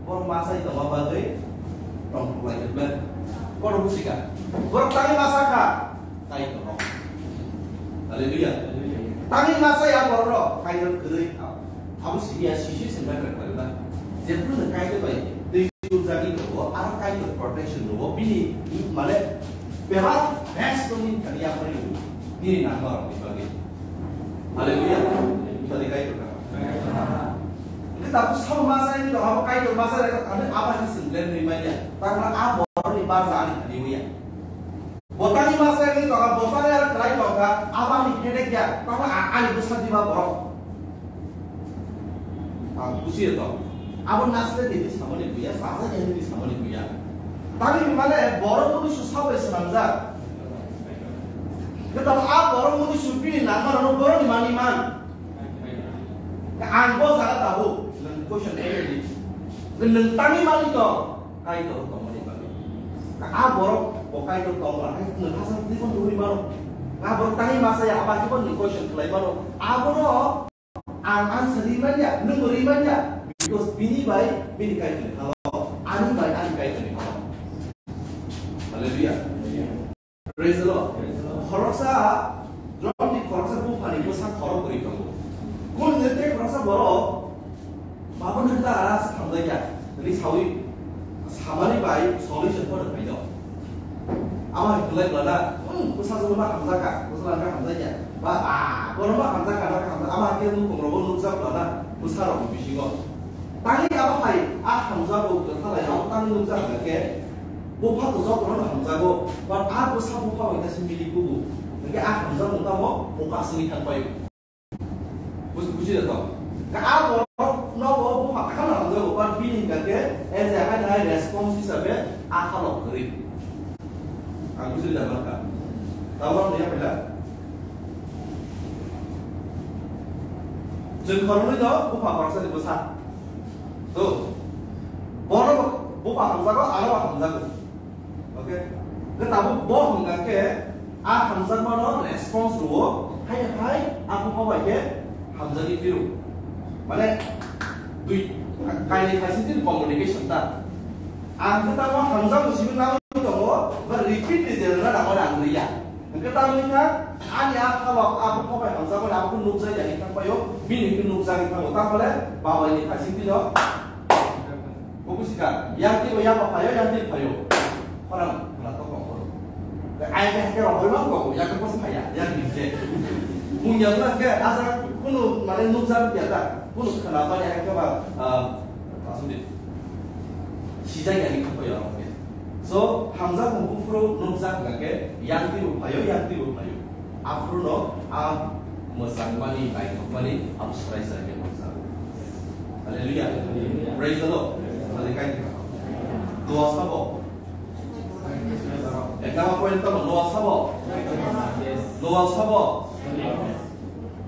Borok machai tongma bagwi tongthok lai khe plan. Borok busi kha. Borok tangwi masa kha. Kaitor rok. Hallelujah. Tangwi masa ya borok rok. Kaitor kwrwi. Abo simi ya sisi sengkha kha kha. Jephru no Kaitor bai twi jurjagwi tongo. Aro Kaitor protection rwo. Bini mane bebak best tongwi thani ya phari. Bini nangma rok ni bagwi. Hallelujah. Thani Kaitor kha. Hwnkhe tabuk sabo masa ni tongo, abo Kaitor masa ni tongo, abo ni sengkha ni manya. Tangma a borok ni barja ani thani ya. Botani masa ni tongo, botani aro kwlai tongkha, abo ani headache ya, tamo a-, ani bwsa diba borok. Ang busi ya to. Abo nasle ni samani buya, sasa ni ni samani buya. Tani mane borok ni su sabai swnamjak. Kita a borok ni su pini nangma no borok ni mani man. Ang bo jaga tabuk, nang question ni. Nang tani mani to. Kaitor tongmani bagwi. A borok bo Kaitor tongma hai nwng hasa twi phano nugwi mano. A borok tangwi masa ya, abo hai phano question khlai mano. Abono ang answer ri manya, nwng bo ri manya. Because bini bai bini Kaitor ni thalo, ani bai ani Kaitor ni thalo. Hallelujah. Praise the Lord. Khoroksa, Romni khoroksa buphani bwsa khorok kwrwi tongo. Kung je tei khoroksa borok, Babon hwnta ara se thanglaiya, hwnwi sawi samani bai solution phano phaino. Abo hai kwlai kwlana, hmm, bwsa jono ma hamjakha, bwsa lama hamjakya. Ba, ah, bono ma hamjakha, na hamjakha, abo hai khe nukhung rogo nukjak kwlana, bwsa rokni bisingo. Tangwi abo hai, a hamjago kwthalai, abo tangwi nukjak hwnkhe, bupha to jotono hamjago, but a bwsa bupha bai kaisa milik kubu. Hwnkhe a hamjakmung tamo, bukha aswngwi thang paio. Buji, buji da to. Ka a borok no bo bupha khana hamjago, but bini hwnkha khe as a hai hai response hisabe a khalok kwrwi. Ang buji da mankha. Tamo wng ya pela. Chwng khoroknwi no bupha khoroksa ni bwsa. To. Bono bupha hamjago, aro hamjago. Okay? Khe tabuk bo hwnkha khe a hamjakmano response rwo, hai hai a bupha bai khe hamjagwi phiro. Mane dui kainwi khaising tini communication ta. Ang khe tamo hamjakmung simi nangwi tongo, ba repeat ni je rwna nangmani ang rwya. Hwnkhe tamo wngkha ani a khalok a bupha bai hamjakmani abo khe nukjak ya hwnwi thang paio, bini hwnkhe nukjagwi thango. Tamole babaini khaising tino Bo buji kha, yang twi bo yang bo phaio, yang twi phaio. Khorang khna to kok khoro. Ai ke ke rok hoi mang kok, yang ke pos phaya, yang ni je. Mung yang na ke aja kunu mane nukjak ya ta, kunu khna ba ya ke ba, ah, asumdi. Sijak ya ni kok ya ke. So, hamjak mung buphuru nukjak ya ke, yang twi bo phaio, yang twi bo phaio. Aphuru no a mwchangmani, naithokmani, abo swrai swrai khe mwchang. Hallelujah. Hallelujah. Praise the Lord. Hallelujah. Noah sabo. Ek number point tamo, Noah sabo. Noah sabo.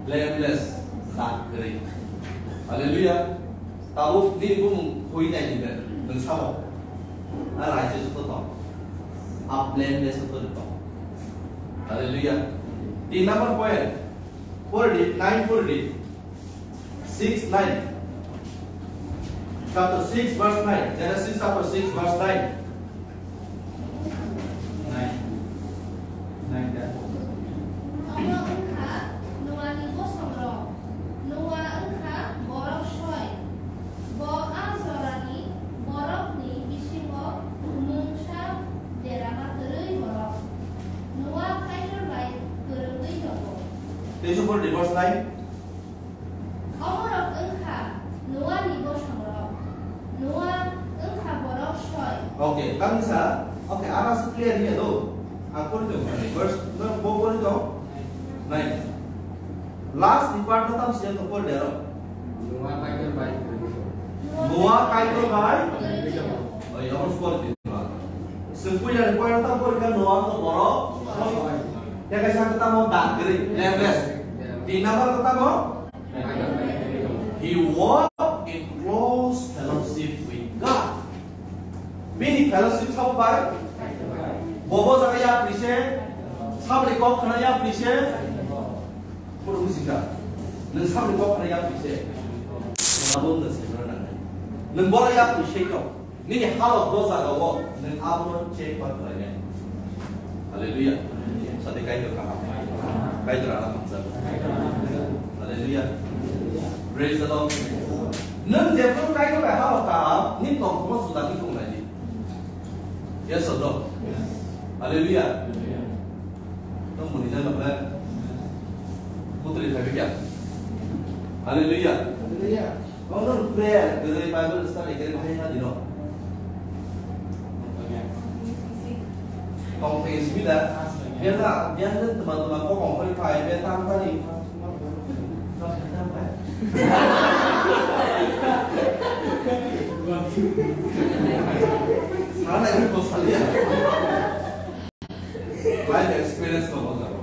Blameless. Dak kwrwi. Hallelujah. Tabuk ni bumung khui nai ni ben, nwng sabo. A raijak joto tong. A blameless joto tong. Hallelujah. Tin number point. Pori di, nine pori di. Six, nine. Chapter six, verse nine. Genesis chapter six, verse nine. Nine. Nine da. Omo wngkha Noani bosongrok. Noa wngkha borok soi. Bo a jorani borokni bisingo mungsa derama kwrwi borok. Noa Kaitor bai kwrwngwi tongo. Teisupor di verse nine. Omorok wngkha Noani bosongrok. Noa wngkha borok soi. Okay, tamisa. Okay, ara clear ya do. Ang pori tong kha verse, no, bo pori tong. Nine. Last ni part no tam siya to pori dero. Noa Kaitor bai. Noa Kaitor bai. Oi, amo pori tong. Sengkui ya ni point tam pori ka Noa to borok soi. Ya kaisa tamo dagri, level. Tin number tamo He walked in close fellowship with God. Bini fellowship sabo bai? Bobo jaga ya prise? Sabri kok khana ya prise? Puro buji ka. Nung sabri kok khana ya prise? Abo nung se nang nai. Nung bora ya prise to. Nini halok do jaga o, nwng abono check ba khlainai. Hallelujah. Sadi Kaitor kaham. Kaitor ana hamjak. Hallelujah. Praise the Lord. Nwng jephru Kaitor bai halok kaham, nini tongthokma juda khe tonglaidi. Yes or no? Hallelujah. Nwng muni jang nokle. Putri thaibi kya? Hallelujah. Hallelujah. Ono prayer, gede Bible study, gede bahai na dino. Tong te simi da. Biar na, biar na teman-teman kok kong kori pai, biar tang tani. Sana ini kok salia. Life experience kok kok.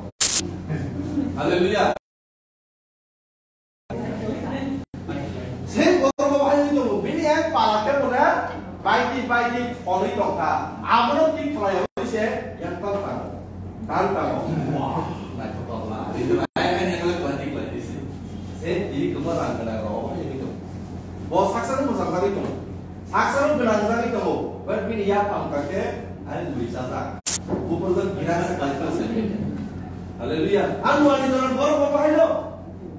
Hallelujah. Se borok bo hai wngwi tongo, bini ek pala khe bo na baiti baiti phonwi tongkha. Abono thik khlaiwi se yang tang tango. Tang tango. Wah, naithotok la. Rindu lai kan yang khlai baiti baiti se. Se tini kwma rang gwnang rok hai wngwi tongo. Bo saksa no mwchang bagwi tongo. Saksa no gwnang jagwi tongo, but bini yaphang kha khe ani lui chajak. Buphurjak gira se kalkal se. Hallelujah. Ang nuani joran borok bo bahai no.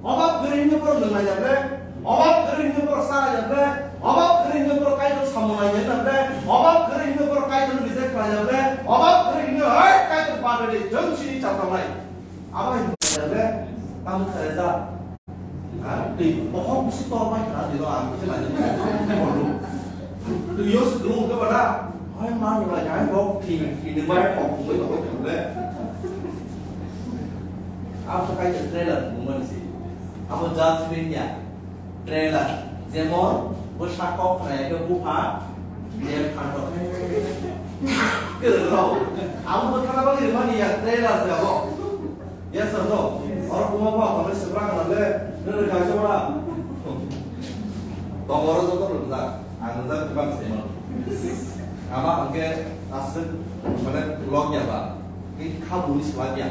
Obab gari hinwi borok nung nai jable. Obab gari hinwi borok sa nai jable. Obab gari hinwi borok Kaitor samung nai jable. Obab gari hinwi borok Kaitor bijak khlai jable. Obab gari hinwi, hey! Jang sini chapang lai. Abo hai le, kamu kare da. Ha? Tei bohong bisi tor mai kha, dino ang kisa lagi. Tu yo se dulu ke pada. Hai man lai, hai bok ti, ti ni mai kok, mai kok, mai kok. Abo kai trailer, bukan sih. Abo judgment ya. Trailer, jemon, bwsa kok khnai khe bupha, je phantok khe. Kwrwng rok. Abo bwthana bagwi rwmani ya trailer se abo. Yes or no? Oro buma buma khamle swbra khanle, nini kaisa ora. Tongoro joto rwjak, ang rwjak bwkha se mano. Ama hwnkhe aswk, mane, log ya ba. Kha bui swlaiya.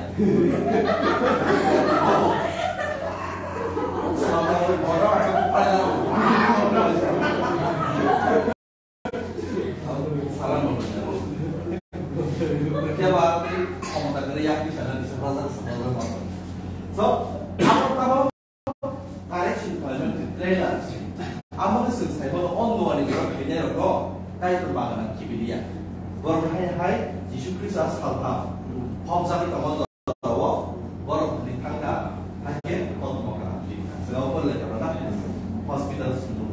So, abo tamo Direction khlaimani trailer. Amo khe chwng sai mano, o Noani borok thwinairokno Kaitor bagana khibilia. Borok hai hai Jisu Khristo saltham phobjagwi tongo jorao, borok thwngwi thangkha, hakhe kothoma kaham philkha. Chwng abo lekha rwna hospital swngo.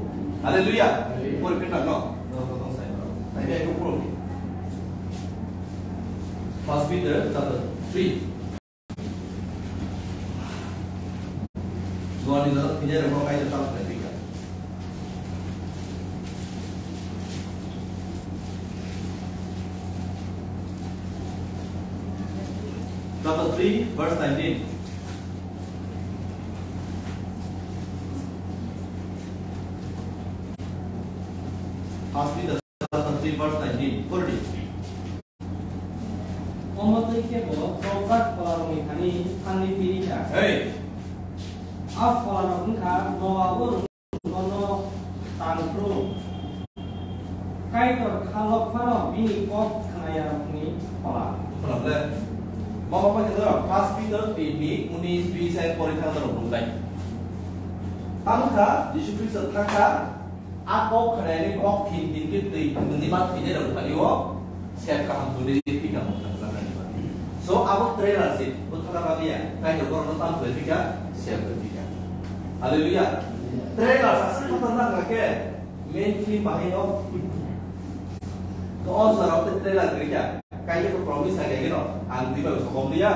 Hallelujah. Pori phirnakno norok tong sai mano. Hai bai phuru. First Peter chapter three. Noani jorao thwinairokno Kaitor tamo khlai phi kha. Chapter three, verse nineteen. First Peter chapter three, verse nineteen. Pori di. Omo twi khe bo chopjak pholarokni thani thangwi phirikha. Hey! A pholarok wngkha Noa o rwngnono tang phuru Kaitor kha lok phano bini kok khnayarokni phola. Phola le. Mama pa khe First Peter three ni unis bis hai pori thang rok nunglai. Tamo kha Jisu Khristo thangkha. A kok khnaini kok thin thin khe twi thwngni ma thwinairok thani o sep kaham tuli thwi kaham thangjaknai. So abo trailer se bwthana bagwi ya, Kaitor borokno tamo khlai phika, sep khlai phika. Hallelujah. Trailer sa se khatarnak kha khe main film bahai no. To o jora o trailer kwrwi kha. Kaitor promise hai khe no, ang twi bai sokom liya,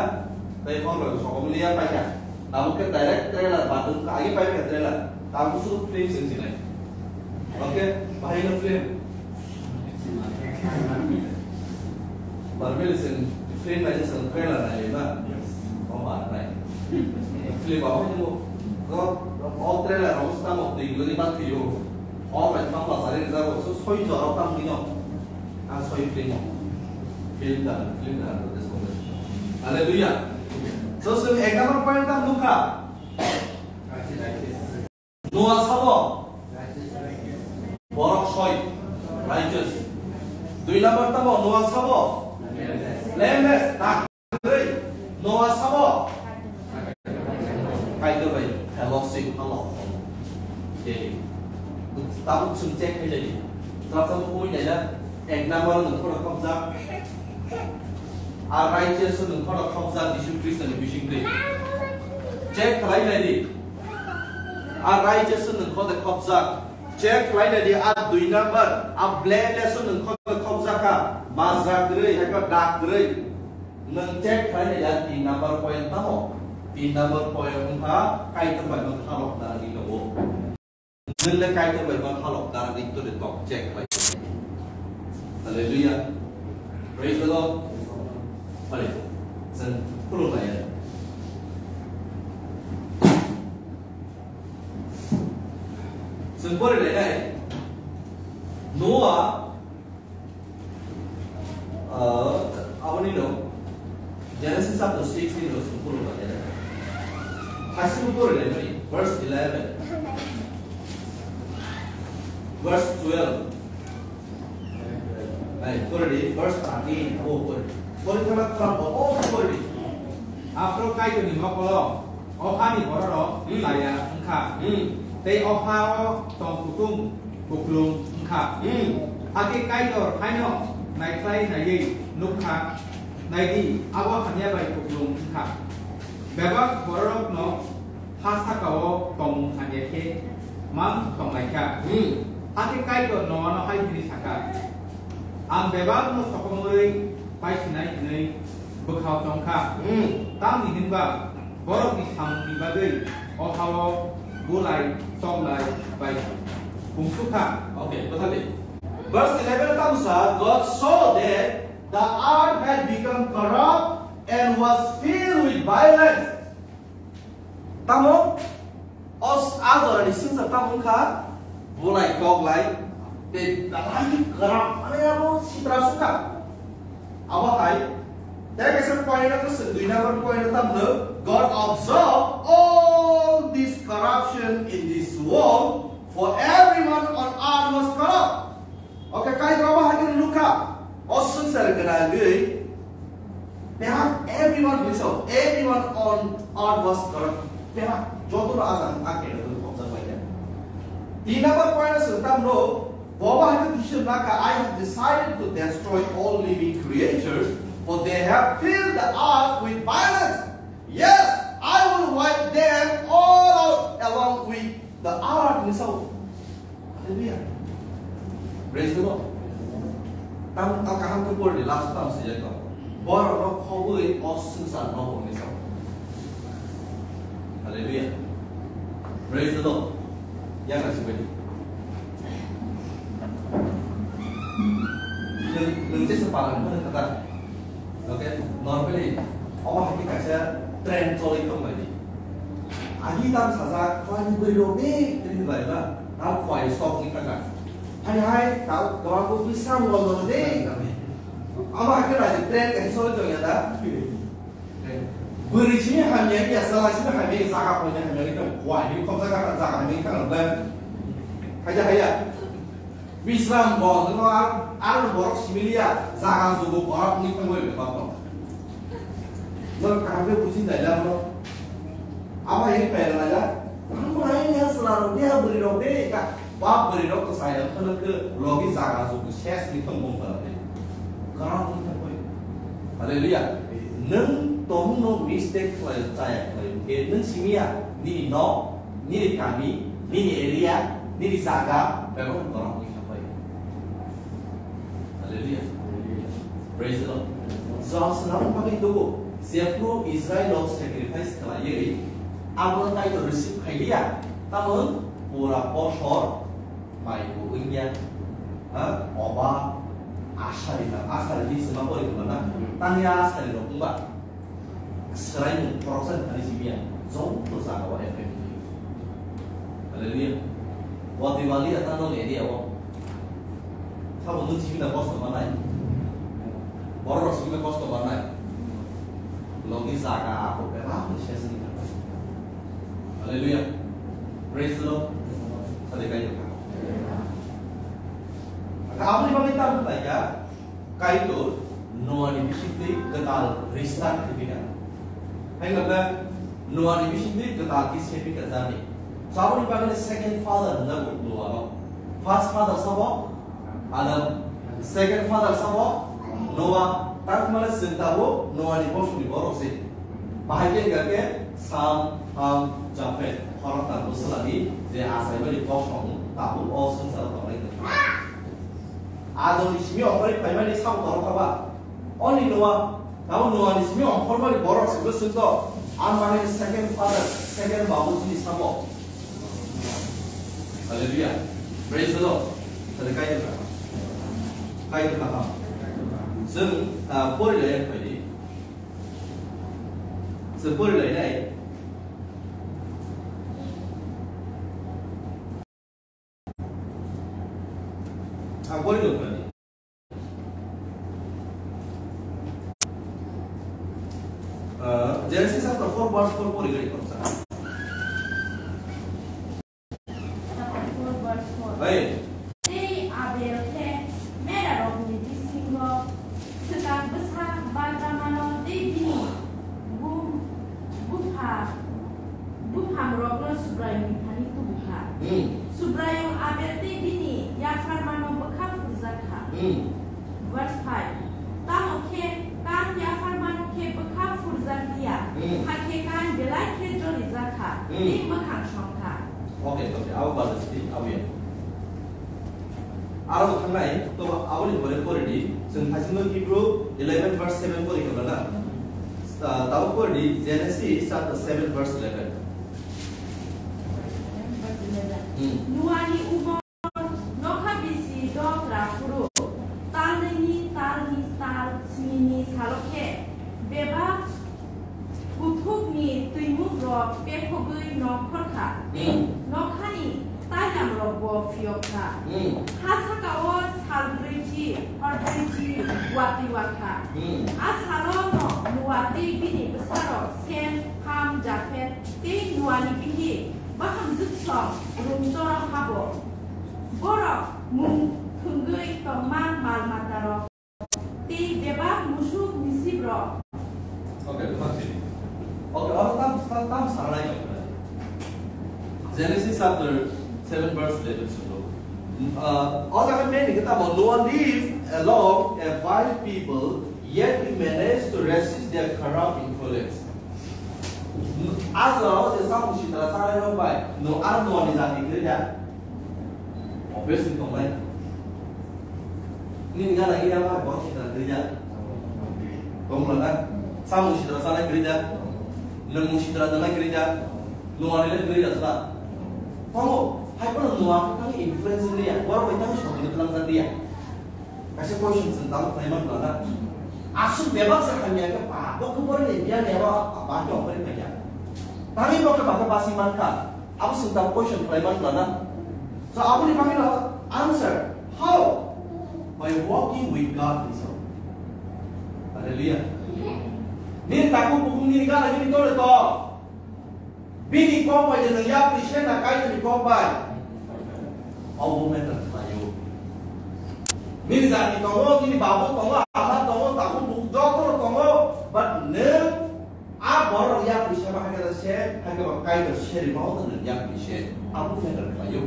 tei hor bai sokom liya paikha. Abo khe direct trailer badung kha, agi pai kha trailer. Tabuk sudu film se sinai. Okay, bahai no film. Barbel se film bai se trailer nai na. O ma nai. Film ba ho ni mo. Go, o trailer o sta mo twi guri ba twi yo. O bai tang ba sari za go so soi jora tang ni no. Ang soi film o. Film da, film da, Hallelujah. So, so ek number point tam nukha. Noah sabo. Borok soi. Righteous. Dui number tamo Noah sabo. Blameless. Noah sabo. Kaitor bai fellowship alo. Jadi, tabuk chwng check khai jadi. Tabuk chwng pui jadi. Ek number nwng khoro khobjak. A righteous nwng khoro khobjak Jisu Khristo ni bising twi. Check khlai nai di. A righteous nwng khode khobjak. Check khlai nai di a dui number. A blameless nwng khode khobjak kha. Majra kwrwi, hai khe dak kwrwi. Nwng check khlai nai ya tin number point tamo? Tin number point wngkha Kaitor bai no khalok nani logo. Nwng le Kaitor bai no khalok nani to de tok check khlai. Hallelujah. Praise the Lord. Hallelujah. Sen khulum lai ya. Sen pore le nai. Noah Ah, aboni no Genesis chapter six ni no sung puro ba jere. Haisi puro le mani, verse eleven. Verse twelve. Ai, puro di, verse thirteen. Abo puro. Puro kama kama, oh, puro di. Afro Kaitor ni mokolo. O hani bororok Hmm. chaya wngkha. Hmm. Tei o ha-o tong kutung kuklung wngkha. Hmm. Hakhe Kaitor haino naikhlai naiwi nukha, Nai di, abo hamya bai kupulung wngkha. Bebak bororokno ha saka-o tongmung hamya khe mang tonglaikha. Hmm. Hakhe Kaitor Noano hai hwnwi sakha, "Ang bebakno sokomorwi paisinai hwnwi bwkhao tongkha." Hmm. Tamni hwnba borokni samungni bagwi o ha-o bulai choklai bai pungsukha. Okay, kwthar di. Verse eleven tamo sa, God saw that the earth had become corrupt and was filled with violence. Tamo, os, a jorani swngchar tamo wngkha, bulai koklai, tei belai kwrak, mane abo sitra sukha. Abo hai, tei kaisa point no swng, dui number point no tamo, God observed all this corruption in this world, for everyone on earth was corrupt. Okay, Kaitor abo hai khe nukha, o swngchar gwnangwi, behind everyone, listen, everyone on earth was corrupt. Behind, joto no ajak ang khe nang khopjak bai kha. Tin number point no swng tamo, bo abo hai khe decision nakha, "I have decided to destroy all living creatures, for they have filled the earth with violence. Yes, I will wipe them all out along with the earth," hinwi sao. Hallelujah. Praise the Lord. Tam, tam kaham khe pori di, last tam sijak tong. Borok no khobwi o swngchar no bo hinwi sao. Hallelujah. Praise the Lord. Yang na sibadi. Nung, nung jesa palang mana kata. Okay, normally, omo hai khe kaisa trend choli tong bai di. Agi tam sajak, kwani bwrwi rok de, tini bai ba, tam kwai sok ni kaka. Hai hai, ta, kwbang kok bisram gol gol de. Omo hai khe bai di, trend kaisa choli tong ya da. Bwrwi sini hamya ya, sala sini hamya, jaga pon hamya, kwai ni kok jaga, jaga hamya kang ba. Hai ya, hai ya. Bisram bo, no ar, ar borok similiya, jaga jugo borok ni thangwi le bak no. No kaham khe buji nai lam no. Abo ini pera nai la. Amo ai ne sala ro dia bwrwi rok de ka. Bap bwrwi rok to saya khana ke logi jaga jugo ses ni thang bong kala de. Karam ni thangwi. Hallelujah. Nung tong no mistake khlai chaya khlai ke nung simiya nini no, nini kami, nini area, nini jaga, bebak borok ni khapai. Hallelujah. Praise the Lord. Joshua bagwi tubu, jephru Israel rok sacrifice khlaiwi, abo Kaitor receive khailiya, tamo pura bosor mai bo wngya. Ha? Oba asari na, asari ni sima pori na. Tangya asari rok wngba. Swraimung khoroksa ni thani simi ya, joto jaga o effect khlaio. Hallelujah. Bo Diwali ya tamo area o. Sabo nwng simi na kosto manai. Borok rok simi na kosto manai. Logi jaga ako bebak ni sesini kha. Hallelujah. Praise the Lord. Sade kai ka. Ka amni bagwi tam khlai ka. Kaitor Noani bisingtwi kwtal restart khaiphi kha. Hai wngkha Noani bisingtwi kwtal khe sephi kha jarni. Saboni bagwi second father hwnjago Noa no. First father sabo Adam. Second father sabo Noa. Tangmani chwng tabuk Noani bosongni borok se. Bahai khe wngkha khe Sam, Ham, Japhet. Khoroktham bwswlani je achaimani bosong tabuk o swngcharo tongnai. Adamni simi ongkhorwi phaimani sabo tongkha ba? Oni Noa, tamo Noani simi ongkhormani borok se bwswk to, ang mane second father, second babu chini sabo. Hallelujah. Praise the Lord. Sale kai tongkha. Kai tongkha ha. Chwng, ah, pori lai phai di. Chwng pori lai nai. Ang pori tongkha ni. Ah, Genesis chapter four verse four pori gari tongkha. Chapter four verse four. Hai. Tei Abel khe merarokni bisingo swkang bwsa Balramano tei bini bu-, bupha, buphangrokno Subraiyungni thani tubu kha. Hmm. Subraiyung Abel tei bini yapharmano bwkha phurjak kha. Hmm. Verse five. Tamo khe Kain yapha Tei mwkhang songkha. Okay, okay, abo bajak sidi, abo ya. Aro bo thangnai, to aboni pore pore di, chwng thaichingno Hebrew eleven verse seven pore khe na. Ah, tabuk pore di, Genesis chapter seven verse eleven. Hmm. Nuani umor nokha bisi dok ra phuru, talnwini talni tal snini salo khe bebak kuthukni twimukrok pekhogwi nok khorkha, tei Hmm. nokhani tailamrokbo phiyokha. Hmm. Ha sakao sal brwichi, hor brwichi watwi wakha. Hmm. A salo no Noa tei bini bwsarok Sem, Ham, Japhet tei Noani bihik bahamjwksong rungtorok habo. Borok mung thwngwi tongma mal matarok tei bebak musuk misibrok. Okay, bebak sini. Okay, oro tam, tam, tam sanai dong. Genesis chapter seven verse eleven sunglo. Uh, o jaga main ni kita bo, Noah lived along a vile people, yet he managed to resist their corrupt influence. Aswrao je samung sitra sanai rok bai, no ar Noah ni jati kwrwi da? Obviously tongnai. Nini gana iya ba bo sitra kwrwi da? Tongla na? Samung sitra sanai kwrwi da? Nwng mung sitra nwngnai kwrwi da? Noah ni le kwrwi da sa? Tongo, hai phano Noah khe tang influence liya, borok bai tang songni tlang jak liya. Kaisa question chwng tamo khlai man pla na. Aswk bebak se hamya khe ba, bo khe bori ni biya ni abo ba khe ongkori phai ya. Tangwi bo khe ba khe basi man kha. Abo chwng tamo question khlai man pla na. So aboni bagwi no answer, how? By walking with God himself. Hallelujah. Nini takhuk bukhuk nini gana nini tole to. Bini kok bai de nwng yapri se na Kaitorni kok bai? Obo matter khlaio. Nini jati tongo, nini babu tongo, ama tongo, takhuk bukhuk jotono tongo, but nwng a borok yapri se ba hakhe se, hakhe ba Kaitor se ri ba nwng yapri se. Abo matter khlaio.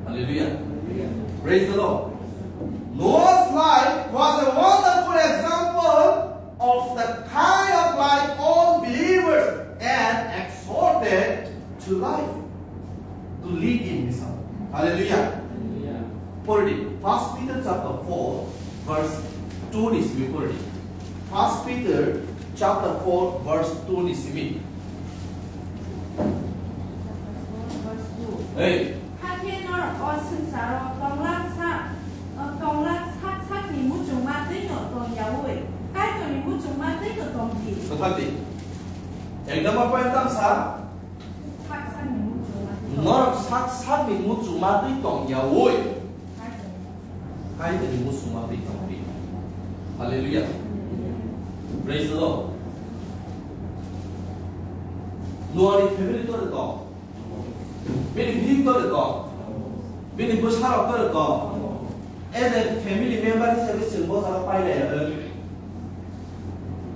Hallelujah. Praise the Lord. Noah's life was a wonderful example of the kind of life all believers are exhorted to live, to live in. Hallelujah. Hallelujah. Pore di, First Peter chapter four, verse two ni simi pore di. First Peter chapter four, verse two ni simi. Hey. Hakhe norok o swngcharo tongla sak, o tongla sak sakni muchungma twi'-no tong yaui, Kaitorni muchungma twi'-no tong di. Kwthar di. Ek number point tang sa. Sak sakni muchungma twi'-no. Norok sak sakni muchungma twi tong yaui. Kaitorni. Kaitorni muchungma twi tong di. Hallelujah. Praise the Lord. Noahni family tore tong. Bini bihik tore tong. Bini bwsarok tore tong. As a family member hisabe chwng bo jaga pailaiya.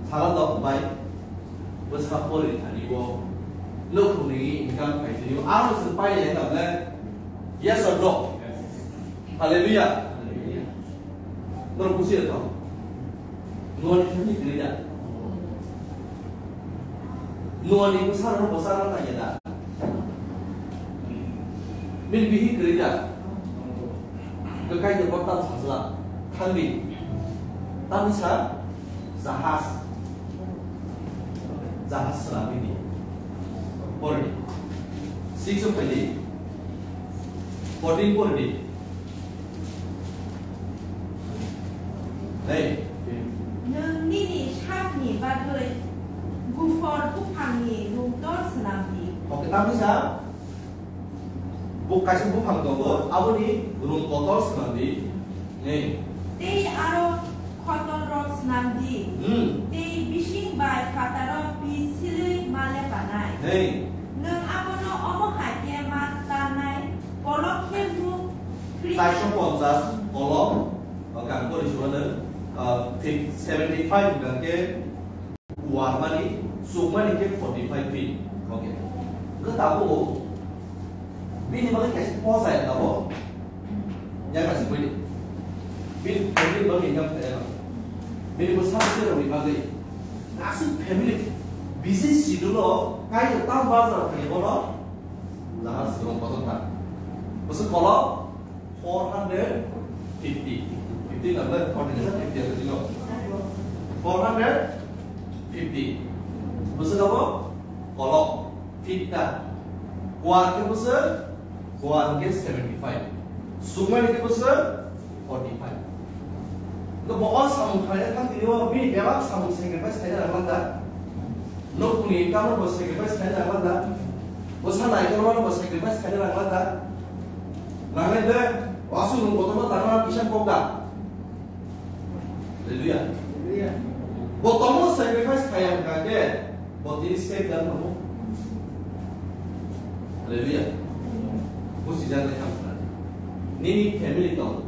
Sala dok bai bwsa pori thani bo nukhungni income khai thani bo. Aro chwng pailaiya na le? Yes or no? Hallelujah. Norok buji tong. Noahni family kwrwi da? Noahni bwsarok bwsarok nangya da? Bini bihik kwrwi da? Kwkai de bota sajla thangdi. Tamisa jahaj. Jahaj swnamwi di. Pore di. Six o phai di. Fourteen pore di. Hey. Nwng nini sakni bagwi guphor buphangni rungtor swnam di. Oke, tamisa. Bo kaisa buphang tongo, aboni rung kotor swnam di. Hey. Tei aro khotorrok swnam di. Hmm. Tei bising bai phataro pi silwi ma lepanai. Hey. Nwng abono omo hai khe ma tanai, kolok khe muk Kri- Taisho ponchas kolok, o, kang pori suwano, o, fif-, seventy five hwnkha khe, Warmani, sukmani khe forty five feet. Okay. Khe tabuk bini bagwi kaisa posa ya tabuk. Yang kasi bini. Bini family bagwi income kaya. Bini bo sab se roni bagwi. Asik family. Busy schedule o Kaitor tam bazar khe bono jahaj rong kotor ta. Bwswk kolok four hundred fifty. Fifty na le forty na fifty ata dino. Four hundred fifty. Bwswk abo kolok fifty. Kuar khe bwswk, kuar khe seventy five. Sukmani khe bwswk forty five. Bo o samung khlaina thang tini o bini bebak samung sacrifice khlaina rang landa. Nokni income bo sacrifice khlaina rang landa. Bo sana income bo sacrifice khlaina rang landa. Nangai de wasu nung kotor tangma kisa kok da. Hallelujah. Bo tomo sacrifice khaya hwnkha khe bo tini save da tongo. Hallelujah. Busi jani hamsa. Nini family tongo.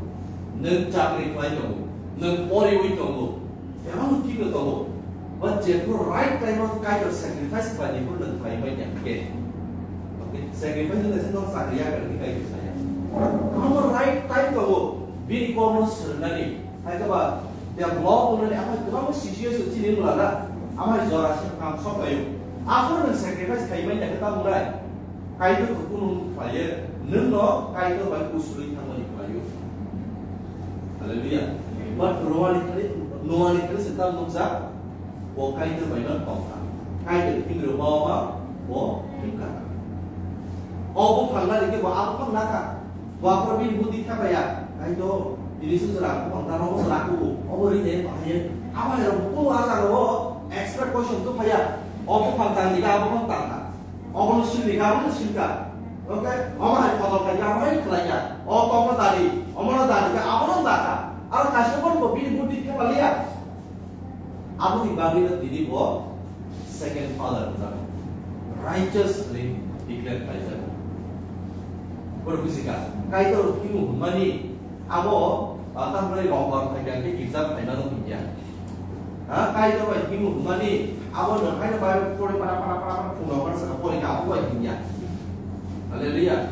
Nwng chakri khlai tongo. Nwng poriwi tongo. Bebak no thik no tongo. But jephru right time o Kaitor sacrifice khlai ni phru nwng khlai mai ya khe. Okay? Sacrifice nwng se nwng chakri ya khe Kaitor saya. Amo right time tongo. Bini komo swngnani. Hai khe ba, ya blog wngmani amai kwbangma situation chini wngla na, amai jora se kam sok laio. Aphuru nwng sacrifice khai manya khe tamo nai? Kaitor khe kunu khlaiye, nwng no Kaitor bai usrui thangmani khlaio. Hallelujah. But Noani khali, Noani khali se tam nukjak, bo Kaitor bai no tongkha. Kaitor thwngwi rwma ma, bo thwngkha. O buphang nani khe bo a buphang nakha. Bo aphuru bini buddhi thepaya, "Ai do, tini se jora buphang tangma bo jora kubu, obo ri de bahai." Abo hai rok buphang o a jaga o expert question to phaya. O buphang tang ni ka, abo buphang tang ka. Obo no sil ni ka, abo no sil ka. Okay? Obo hai photo khai ka, abo hai khlai ka. O tong no dari, omo no dari ka, abo no da ka. Aro kaisa bo bini buddhi thepaliya. Aboni bagwi no tini bo second father hwnjago. Righteous hwnwi declare khlaijago. Boro buji kha, Kaitor himo hwnmani abo, ah, tamni rok rok thai khe girja phaimano hwnkya. Ha, Kaitor bai himo hwnmani abo no haino Bible pori para para para para phungrok mano saka pori kha abo bai hwnkya. Hallelujah.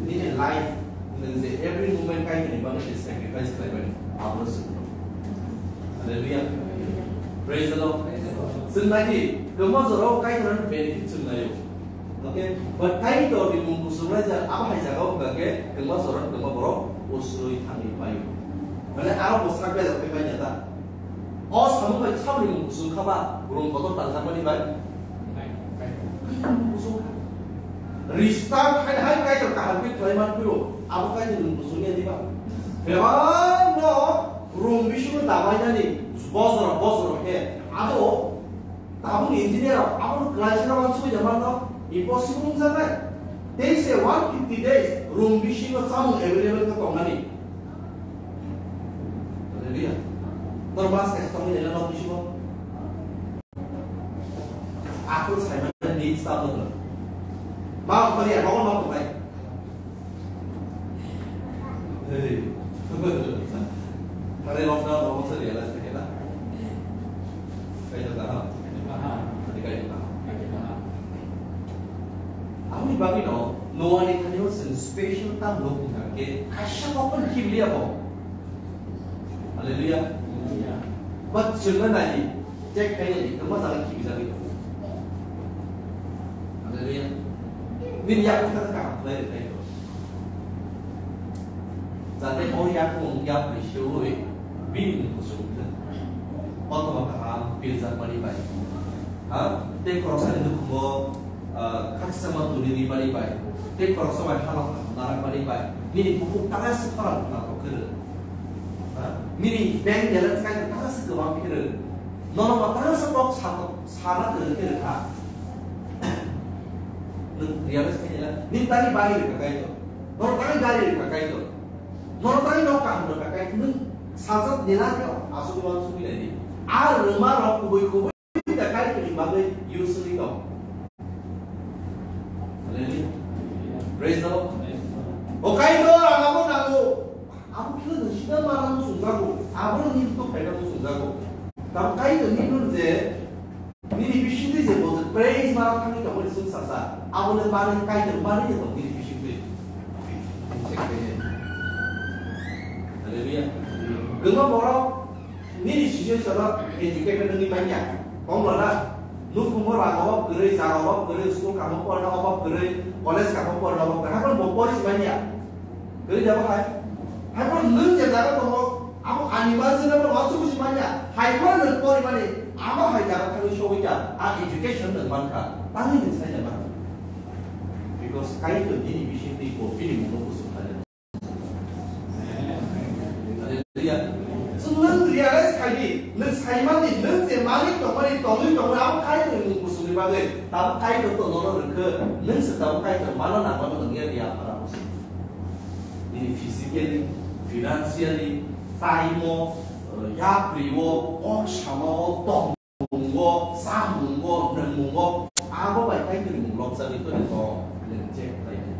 Nini life, nini je every moment Kaitorni bagwi se sacrifice khlaimani, abo se. Hallelujah. Praise the Lord. Chwng nai di, kwma jorao Kaitorni benefit chwng naio. Okay? But Kaitorni mung kuchuk raijak, abo hai jagao hwnkha khe kwma jorao kwma borok usrui thangwi paio. Mane aro bo sak bejak khe paina ta. O samung bai saboni mung kuchuk kha ba, rung kotor tanjakmani bai. Kaitor mung kuchuk kha. Restart hai hai Kaitor kaham khe khlai man phiro, abo Kaitor mung kuchuk ya diba? Bebak no rung bisingo dabainani bojro bojro khe abo tabuk engineer rok abo kwlai se no uansugwi ya man no impossible wngjaknai. Tei se one fifty days rung bisingo chamung available khe tongnani. Hallelujah. Nor mas kaisa tongwi nai nok bisingo. Aphuru saimani needs ta nukla. Ma ongkhorya, nogo nok tongnai. Hey. Mane lockdown, omo se realize khe na. Kaitor kaham. Adi Kaitor kaham. Aboni bagwi no, Noah ni thani o chwng special tam rok wngkha khe, kaisa kok phano khibliya bo. Hallelujah. But chwngno nai, check khainai, kwma jagwi khibijagwi tongo. Hallelujah. Nini yak khe kaham khlai rwkha ito. Jate o yak wng yak bai seui, bini mung kuchuk wngthwng. Kothoma kaham pirjakmani bai. Ha? Tei khoroksani nukhumo, ah, khakchangma tuni rimani bai, tei khoroksa bai halok narakmani bai, nini bukhuk tangasa khorang khna khe rw. Ha? Nini bank balance kai tangasa kwbang khe rw. Nono bo tangasa kok sa-, sana kwrwi khe rw kha. Nwng realize khainai na? Nini tani bari rwkha Kaitor. Nono tani gari rwkha Kaitor. Nono tani nok kaham rwkha Kaitor. Nwng sajak nila khe aswk uansugwi nai di. A rwma rok kubui kubui Kaitorni bagwi use wngwi tong. Hallelujah. Praise the Lord. O Kaitor, ang abo nango. Abo khe nwng sida mana muchungjago. Abono nini to phaina muchungjago. Tamo Kaitor ni nun je, nini bisingtwi je bo je praise mana thangwi tongmani chwng sasa. Abole manwi Kaitor manwi je tong nini bisingtwi. Hallelujah. Kwbangma borok Nini situation o educated wngwi manya. Tongla na? Nukhungo rang obab kwrwi, jaga obab kwrwi, school kamo porna obab kwrwi, college kamo porna obab kwrwi. Haikhe bo pori simanya. Kwrwi jabo hai. Haikhe nwng je jaga tongo, abo ani manjwk abo wansuk simanya. Haikhe nwng pori mani, abo hai jaga thangwi sogwi kha. A education nwng mankha. Tangwi nwng sai mankha. Because Kaitor nini bisingtwi bo bini mungno kusuk kha. Hallelujah. Chwng nwng realize khai di, nwng saimani, nwng je manwi tongmani, tongwi tongmani, abo Kaitor nwng kusungni bagwi, tabuk Kaitor to nono rwkhe, nwng se tabuk Kaitor mano nangmano nwng ya di aphara kusung. Nini physically, financially, time-o, yapri-o, kok samao, tong mungo, samungo, nangmungo, abo bai Kaitorni mung lobjagwi tongwi tong, nang check khlai di.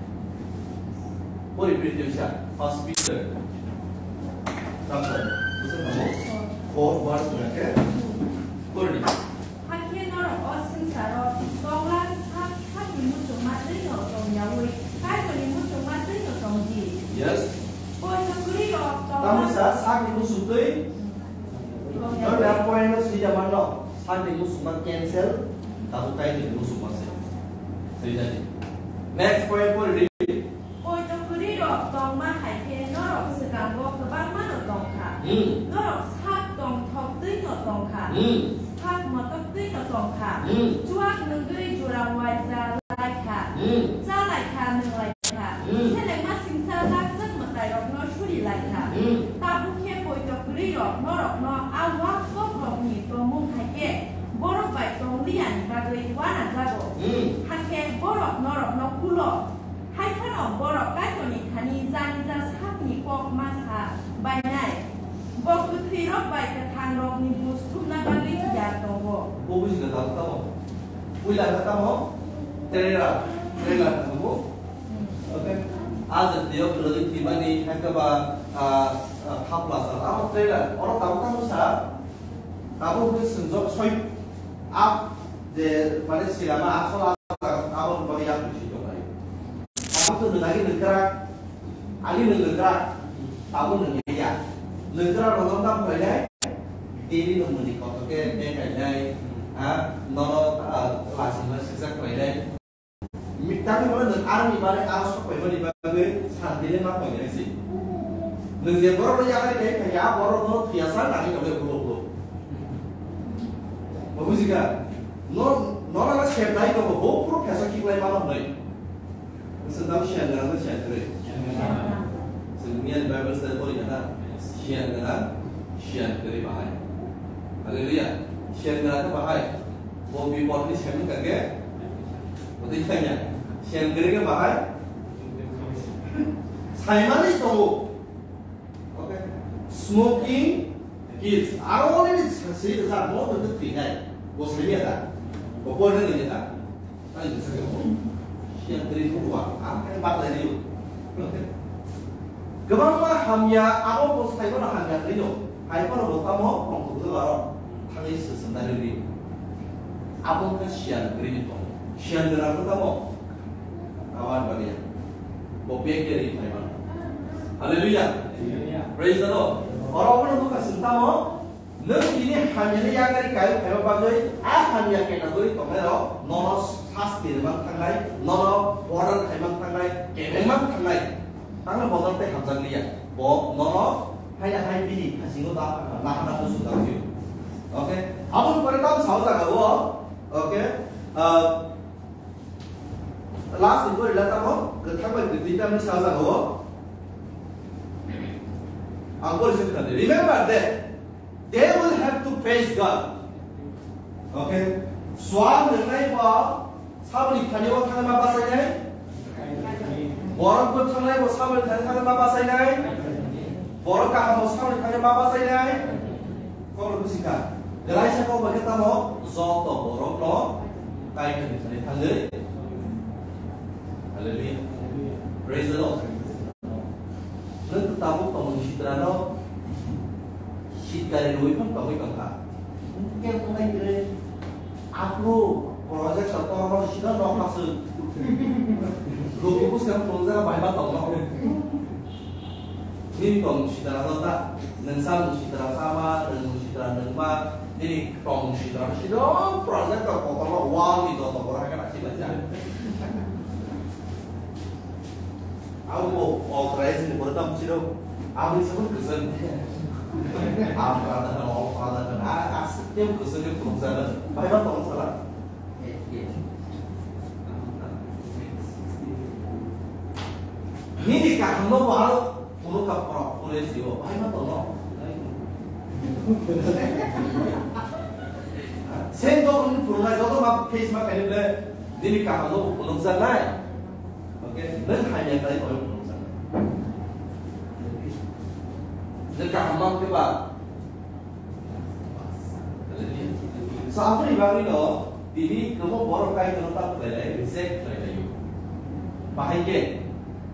Pori pori tei sa, First Peter. Tamsa, busa kamu? Four verse berapa? Pori. Hakhe norok o swngcharo tongla sak sakni muchungma twi no tong yaui, Kaitorni muchungma twi no tong di. Yes. Poito kwrwi rok tongla. Tamsa sakni muchung twi. Norok point no sida mano, sakni muchungma cancel, tabuk Kaitorni muchungma se. Sida di. Next point pori di. Poito kwrwi rok tongma hai khe norok swkango kwbangma no tong kha. Hmm. Norok sak tongthok twi no tong kha. Hmm. Sak motok twi no tong kha. Hmm. Chuak nwngwi jora waisa lai kha. Hmm. Cha lai kha, nwng lai kha. Hmm. Selengma singsa lakchak mwtai rokno suri lai kha. Hmm. Tabuk khe poito kwrwi rok norokno a wak kok rokni tongmung hai khe borok bai tong liya ni bagwi uanajago. Hmm. Hakhe borok norokno kulo. Hai phano borok Kaitorni thani janija sakni kok ma sa bainai. Bo kwthwirok bai kwthangrokni buj thumna bagwi tiyar tongo. Bo buji kha tamo tamo. Puila kha tamo? Trailer. Trailer tamo. Okay. Aja tiyo kwlwgwi thwimani hakhe ba, ah, ah, thapla sal. Amo trailer. Oro tamo tamo sa. Tabuk hwnkhe swngjak soi, a je mane silama asol a jaga abo ni bagwi yakung si tongnai. Tabuk to nwng agi nwngkrak, agi nwng nwngkrak, tabuk nwng ya. Nwngkrak rok no tam khlainai, tini nwng muni kotor khe beng khainai, ha, nono, ah, lachima sijak khlainai. Mi-, tamni hwnba nwng aroni bagwi aro sok paimani bagwi santi le ma painai se. Nwng je borok no yakari khe khe ya borok no thwiya sa nangwi tongwi ulo ulo. Bo bujikha? No, no na sep dai tongo, bo phuru phesa khiklai mano hwnwi. Nwng se tam siyan gwnang na siyan kwrwi? Siyan gwnang. Chwng miyani Bible study pori kha na? Siyan gwnang, siyan kwrwi bahai. Hallelujah. Siyan gwnang khe bahai. Bo bipodni saiman kha khe, bwtwi thangya. Siyan kwrwi khe bahai. Saimani tongo. Okay. Smoking kills. Aro already swi rijak, mo to twi nai. Bo saimya da. Bo porna nai da. Ani bwswk rok siyan kwrwi phuru ang khe baklai rio. Kwbangma hamya abo bwsai bono hamya kwrwi no. Hai bono bo tamo tongthok jora rok thangwi swswmnai rwdi. Abo wngkha siyan kwrwi ni tong. Siyan gwnang khe tamo? Awan bagwi ya. Bo bek khe ri phai mano. Hallelujah. Hallelujah. Praise the Lord. Oro bono nukha swng tamo? Nwng tini hamyani yakari kaio phaiba bagwi, a hamya kenagwi tongnairok nono sasti rwmang thangnai, nono order khaimang thangnai, kebengmang thangnai. Tangno bodol tei hamjakliya. Bo nono haina hai bini hasingo da nahana musu da phio. Okay? Aboni pore tamo sao jaga o. Okay? Ah, last ni pore la tamo, kwthang bai kwthwi tamni sao jaga o. Ang pore se khna di. Remember that. They will have to face God. Okay? Swal nwngnai bo saboni thani o thangma basainai. Borok bo thangnai bo saboni thani thangma basainai. Borok kaham bo saboni thani ma basainai. Kok rok bisi kha. Gelaisa kok bai khe tamo joto borok no Kaitor ni thani thangwi. Hallelujah. Praise the Lord. Nwng tabuk tongmani sitra no sitkari rwi phano tongwi tongkha. Hwnkhe wngnai kwrwi aphuru project sa torno sida nok aswk. Logi buskang tongjaga bai ma tongno. Nini tong sitra no ta, nwng sa nwng sitra sama, nwng sitra nwngma, nini Tong sidra sidra project kotor wall ni joto borok hai kana silaijak. Abo authorized ni borok tam siro. Abo ni sabun kwchwng. Am prada kan, all prada kan. A, a, tem kwchwng ke phunukjak. Bai ma tong sala. Nini kaham no wall. Phunukha borok, phunui sio, bahai ma tono. Sen joto ni phunuknai, joto ma face ma kaini ble, nini kaham no phunukjaknai. Okay, nang hamya kai phunukjaknai. Nang kaham ma khe ba. So, aboni bagwi no, tini kwbangma borok Kaitorno ta khlailai, reject khlailaio. Bahai khe,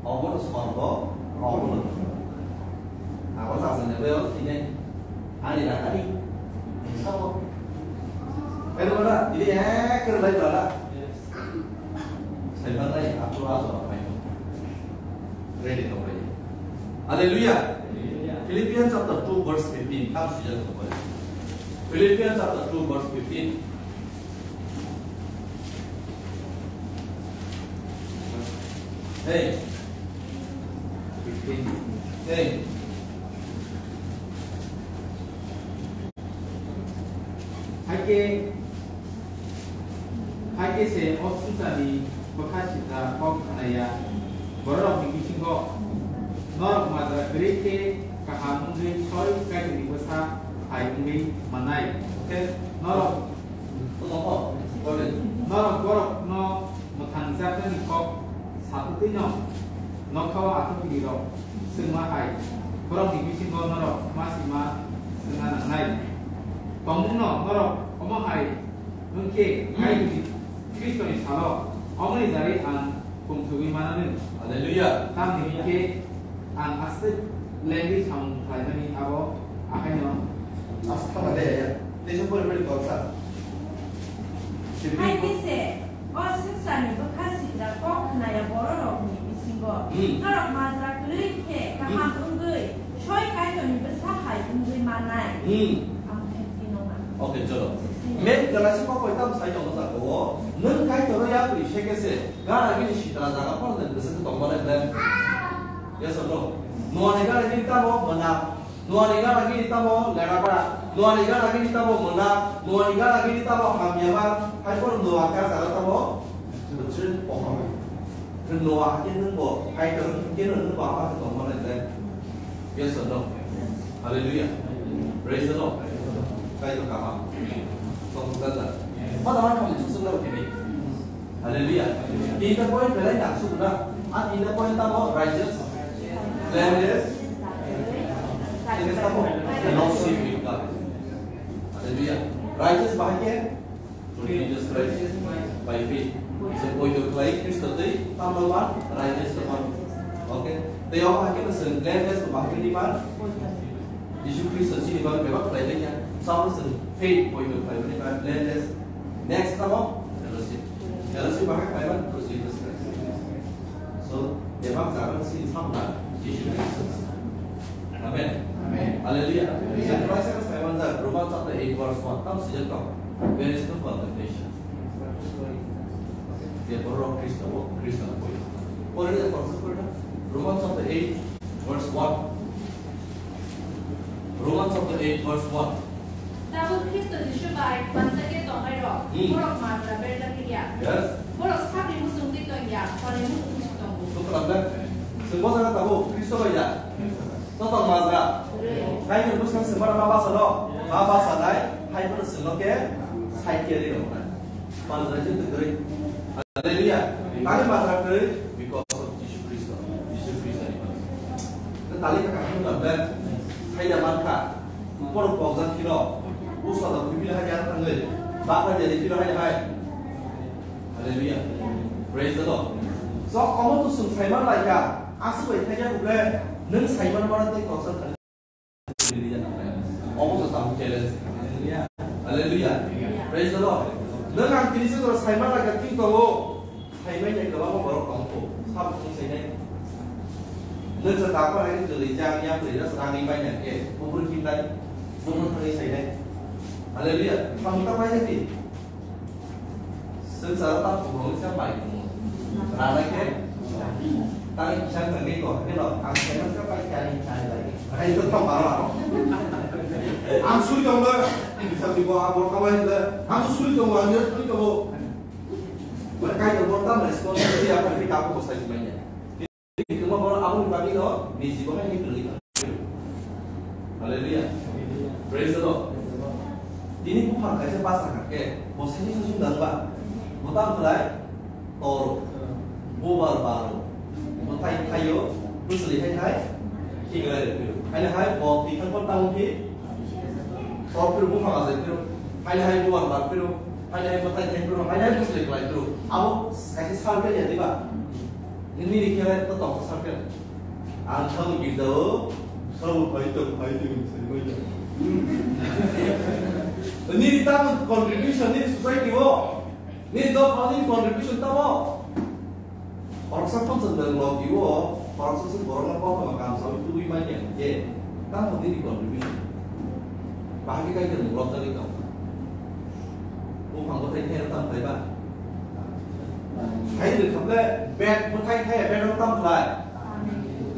obo no sorgo, obo no. Abo sajani bai o tini, ani rakani, sabo. Pero na, tini ek khe lai bala. Saimanai, aphuru a jora phai. Ready to pray. Hallelujah. Philippians chapter two verse fifteen. Tam sujak to pray. Philippians chapter two verse fifteen. Hey. Fifteen. Hey. Hai khe, hai khe se o swngcharni bwkha sitra kok khnaya bororokni bisingo norok majra kwrwi khe kaham wngwi soi Kaitorni bwsa hai wngwi mannai. Khe norok, norok borokno mwthangjaknani kok satwtwino nokhao athukirirok swngma hai, borokni bisingo norok ma sima swngna nangnai. Tongmungno norok omo hai wng khe, Kaitorni Khristoni salo omoni jarwi ang kumthubwi mananw. Hallelujah. Tamni hwn khe ang aswk lengwi samung khlaimani abo ahaino. Aswk thangna de ya. Teisa pore pore kok sa. Hai khe se, o swngcharni bwkha sitra kok khnaya bororokni bisingo, hmm, norok majra kwrwi khe kaham, hmm, wngwi soi Kaitorni bwsa hai wngwi mannai. Hmm. Ang khe twi nokha. Okay, cholo. Sixteen. Men kwlaisa kok bai tamo sai tongo jaga o. Nwng Kaitorno yapri se khe se, gana gini sitra jaga phano nwng bwswk tongma nai ble? Yes or no? Noani gana gini tamo mwnam. Noani gana gini tamo leraba, noani gana gini tamo mwnam, noani gana gini tamo hamyama, hai phano Noa kha jaga tamo bwswk pohor. Noa hakhe nwng bo Kaitor hakhe nwng bo ama khe tongma nai ble? Yes or no? Hallelujah. Praise the Lord. Kaitor kaham. Tong jaga. Pada ma kami susung na kini. Hallelujah. Tinta point belai nang sukuna. A tinta point tamo righteous, blameless, tinta tamo fellowship with God. Hallelujah. Righteous bahai khe through Jesus Christ by faith. Se poito khlai Khristo twi tamno ma righteous tamo. Okay. Tei omo hai khe se blameless bahai khe ni ma Jisu Khristo chini bagwi bebak khlai lai ya. Sabo se faith poito khlai ni ma blameless. Next tamo fellowship. Fellowship bahai khlai ma through Jesus Christ. So, bebak jaga chini samna Jisu Khristo. Amen. Amen. Hallelujah. Hallelujah. Sengkrai saka Simon jak Roman chapter eight verse one. Tam sijak tong. There is no condemnation. Je borok Khristo bo, Khristo bo. Pore de, pore de. Roman chapter eight verse one. Roman chapter eight verse one. Tabuk Khristo Jisu bai mansa khe tongnai rok, hmm, borok majra berjak ya. Yes. Borok sakni muchung twi tong ya, hwnwi muchung twi tongo. Tong khlak da? Chwng bo jaga tabuk Khristo bai da? Joto majra. Hai ni bwskango chwng ma basa no? Ma basa nai, hai phano chwng no khe sai khe ri rok nai. Majra je twi kwrwi. Hallelujah. Tani majra kwrwi because of Jisu Khristo. Jisu Khristo ni majra. Tali ka kaham na ble. Hai da man kha. Por pokjak khino. Usa da khibila hai ya thangwi. Bakra jadi khino hai hai. Hallelujah. Praise the Lord. So, omo to sung saiman lai ka. Asu bai thai ya ble. Nung saiman mana tei koksa thani. Omo to tamo challenge. Hallelujah. Praise the Lord. Nung ang tini se to saiman lai ka twi tongo. Saimanya kwbangma borok tong kho, sabo wng sainai. Nwng se takwa hai kwlwi jang yang kwlwi rasa rangwi manya khe, buphuru khintai, buphuru thangwi sainai. Haleluya. Samung ta pai hati. Sengsara ta phuru sa pai phuru. Rana ke. Tang kisang tang ke ko ke lo. Ang kena sa pai kani kani lagi. Hai to tong baro. Ang suri tong lo. Bisa di ko abor ka bai le. Ang suri tong lo, ang suri tong lo. Wala kai to bor tam responsibility apa di ka ko sai mai. Tini kwma borok aboni bagwi no niji bo hai ni kwrwngwi thang. Hallelujah. Praise the Lord. Tini buphang kaisa basa kha khe, bo sani sani dang ba? Bo tamo khlai? Toro. Bubar baro. Bo thai thaio, bwsli hai thai, khiklai rw phiro. Haino hai bo twi thang tamo phi, tor phiro buphang ajai phiro. Haino hai bubar bar phiro. Haino hai bo thai thai phiro. Haino hai bwsli khlai phiro. Abo kaisa circle ya, diba? Nini khe to tong circle. Ang thang girjao, sabo phai tong, phai tong, sai phai tong. Nini tamo contribution nini society o. Nini dopha nini contribution tamo. Khoroksa phansa nang logi o, khoroksa se borokno kothoma kam sawi tubui manya hwnkhe, tamo nini contribution. Bahai khe kaitor ni lobjagwi tong. Buphang bwthai khe tam phai ba. Hai rwkhamle bed bwthai khe bed tam khlai.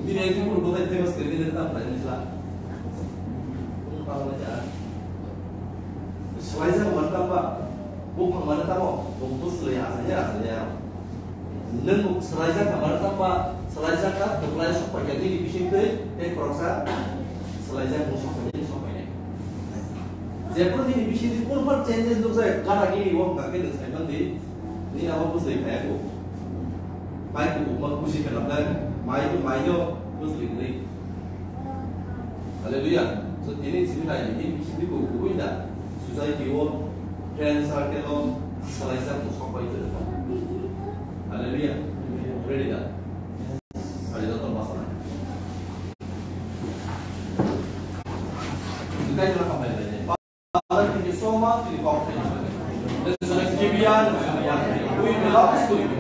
Bini ekjun bwthai khe bas khe bini tam khlai nini sla. Buphang bwthai. Swlaijak mano tamo ba? Buphang mano tamo? Bumbu swlai asanya asanya. Nwng swlaijak mano tamo ba? Swlaijak kha, kwplai sok paikha nini bisingtwi tei khoroksa swlaijak mung sok paikha, mung sok paikha. Jephru nini bisingtwi phunphar changes nukjak, gana gini wng kha khe nwng sai mandi, nini abo bwsai phaiya kho. Bai kubukma kusi khe noknai, mai to mai no bwsai kwrwi. Hallelujah. So tini simi nai ni simi ko kubui da. Society o, friend circle o, swlaijak mung sok pai kwrwi. Hallelujah. Ready da? Hallelujah. Father, thank you so much for the opportunity. This is Gibeon. We belong to you.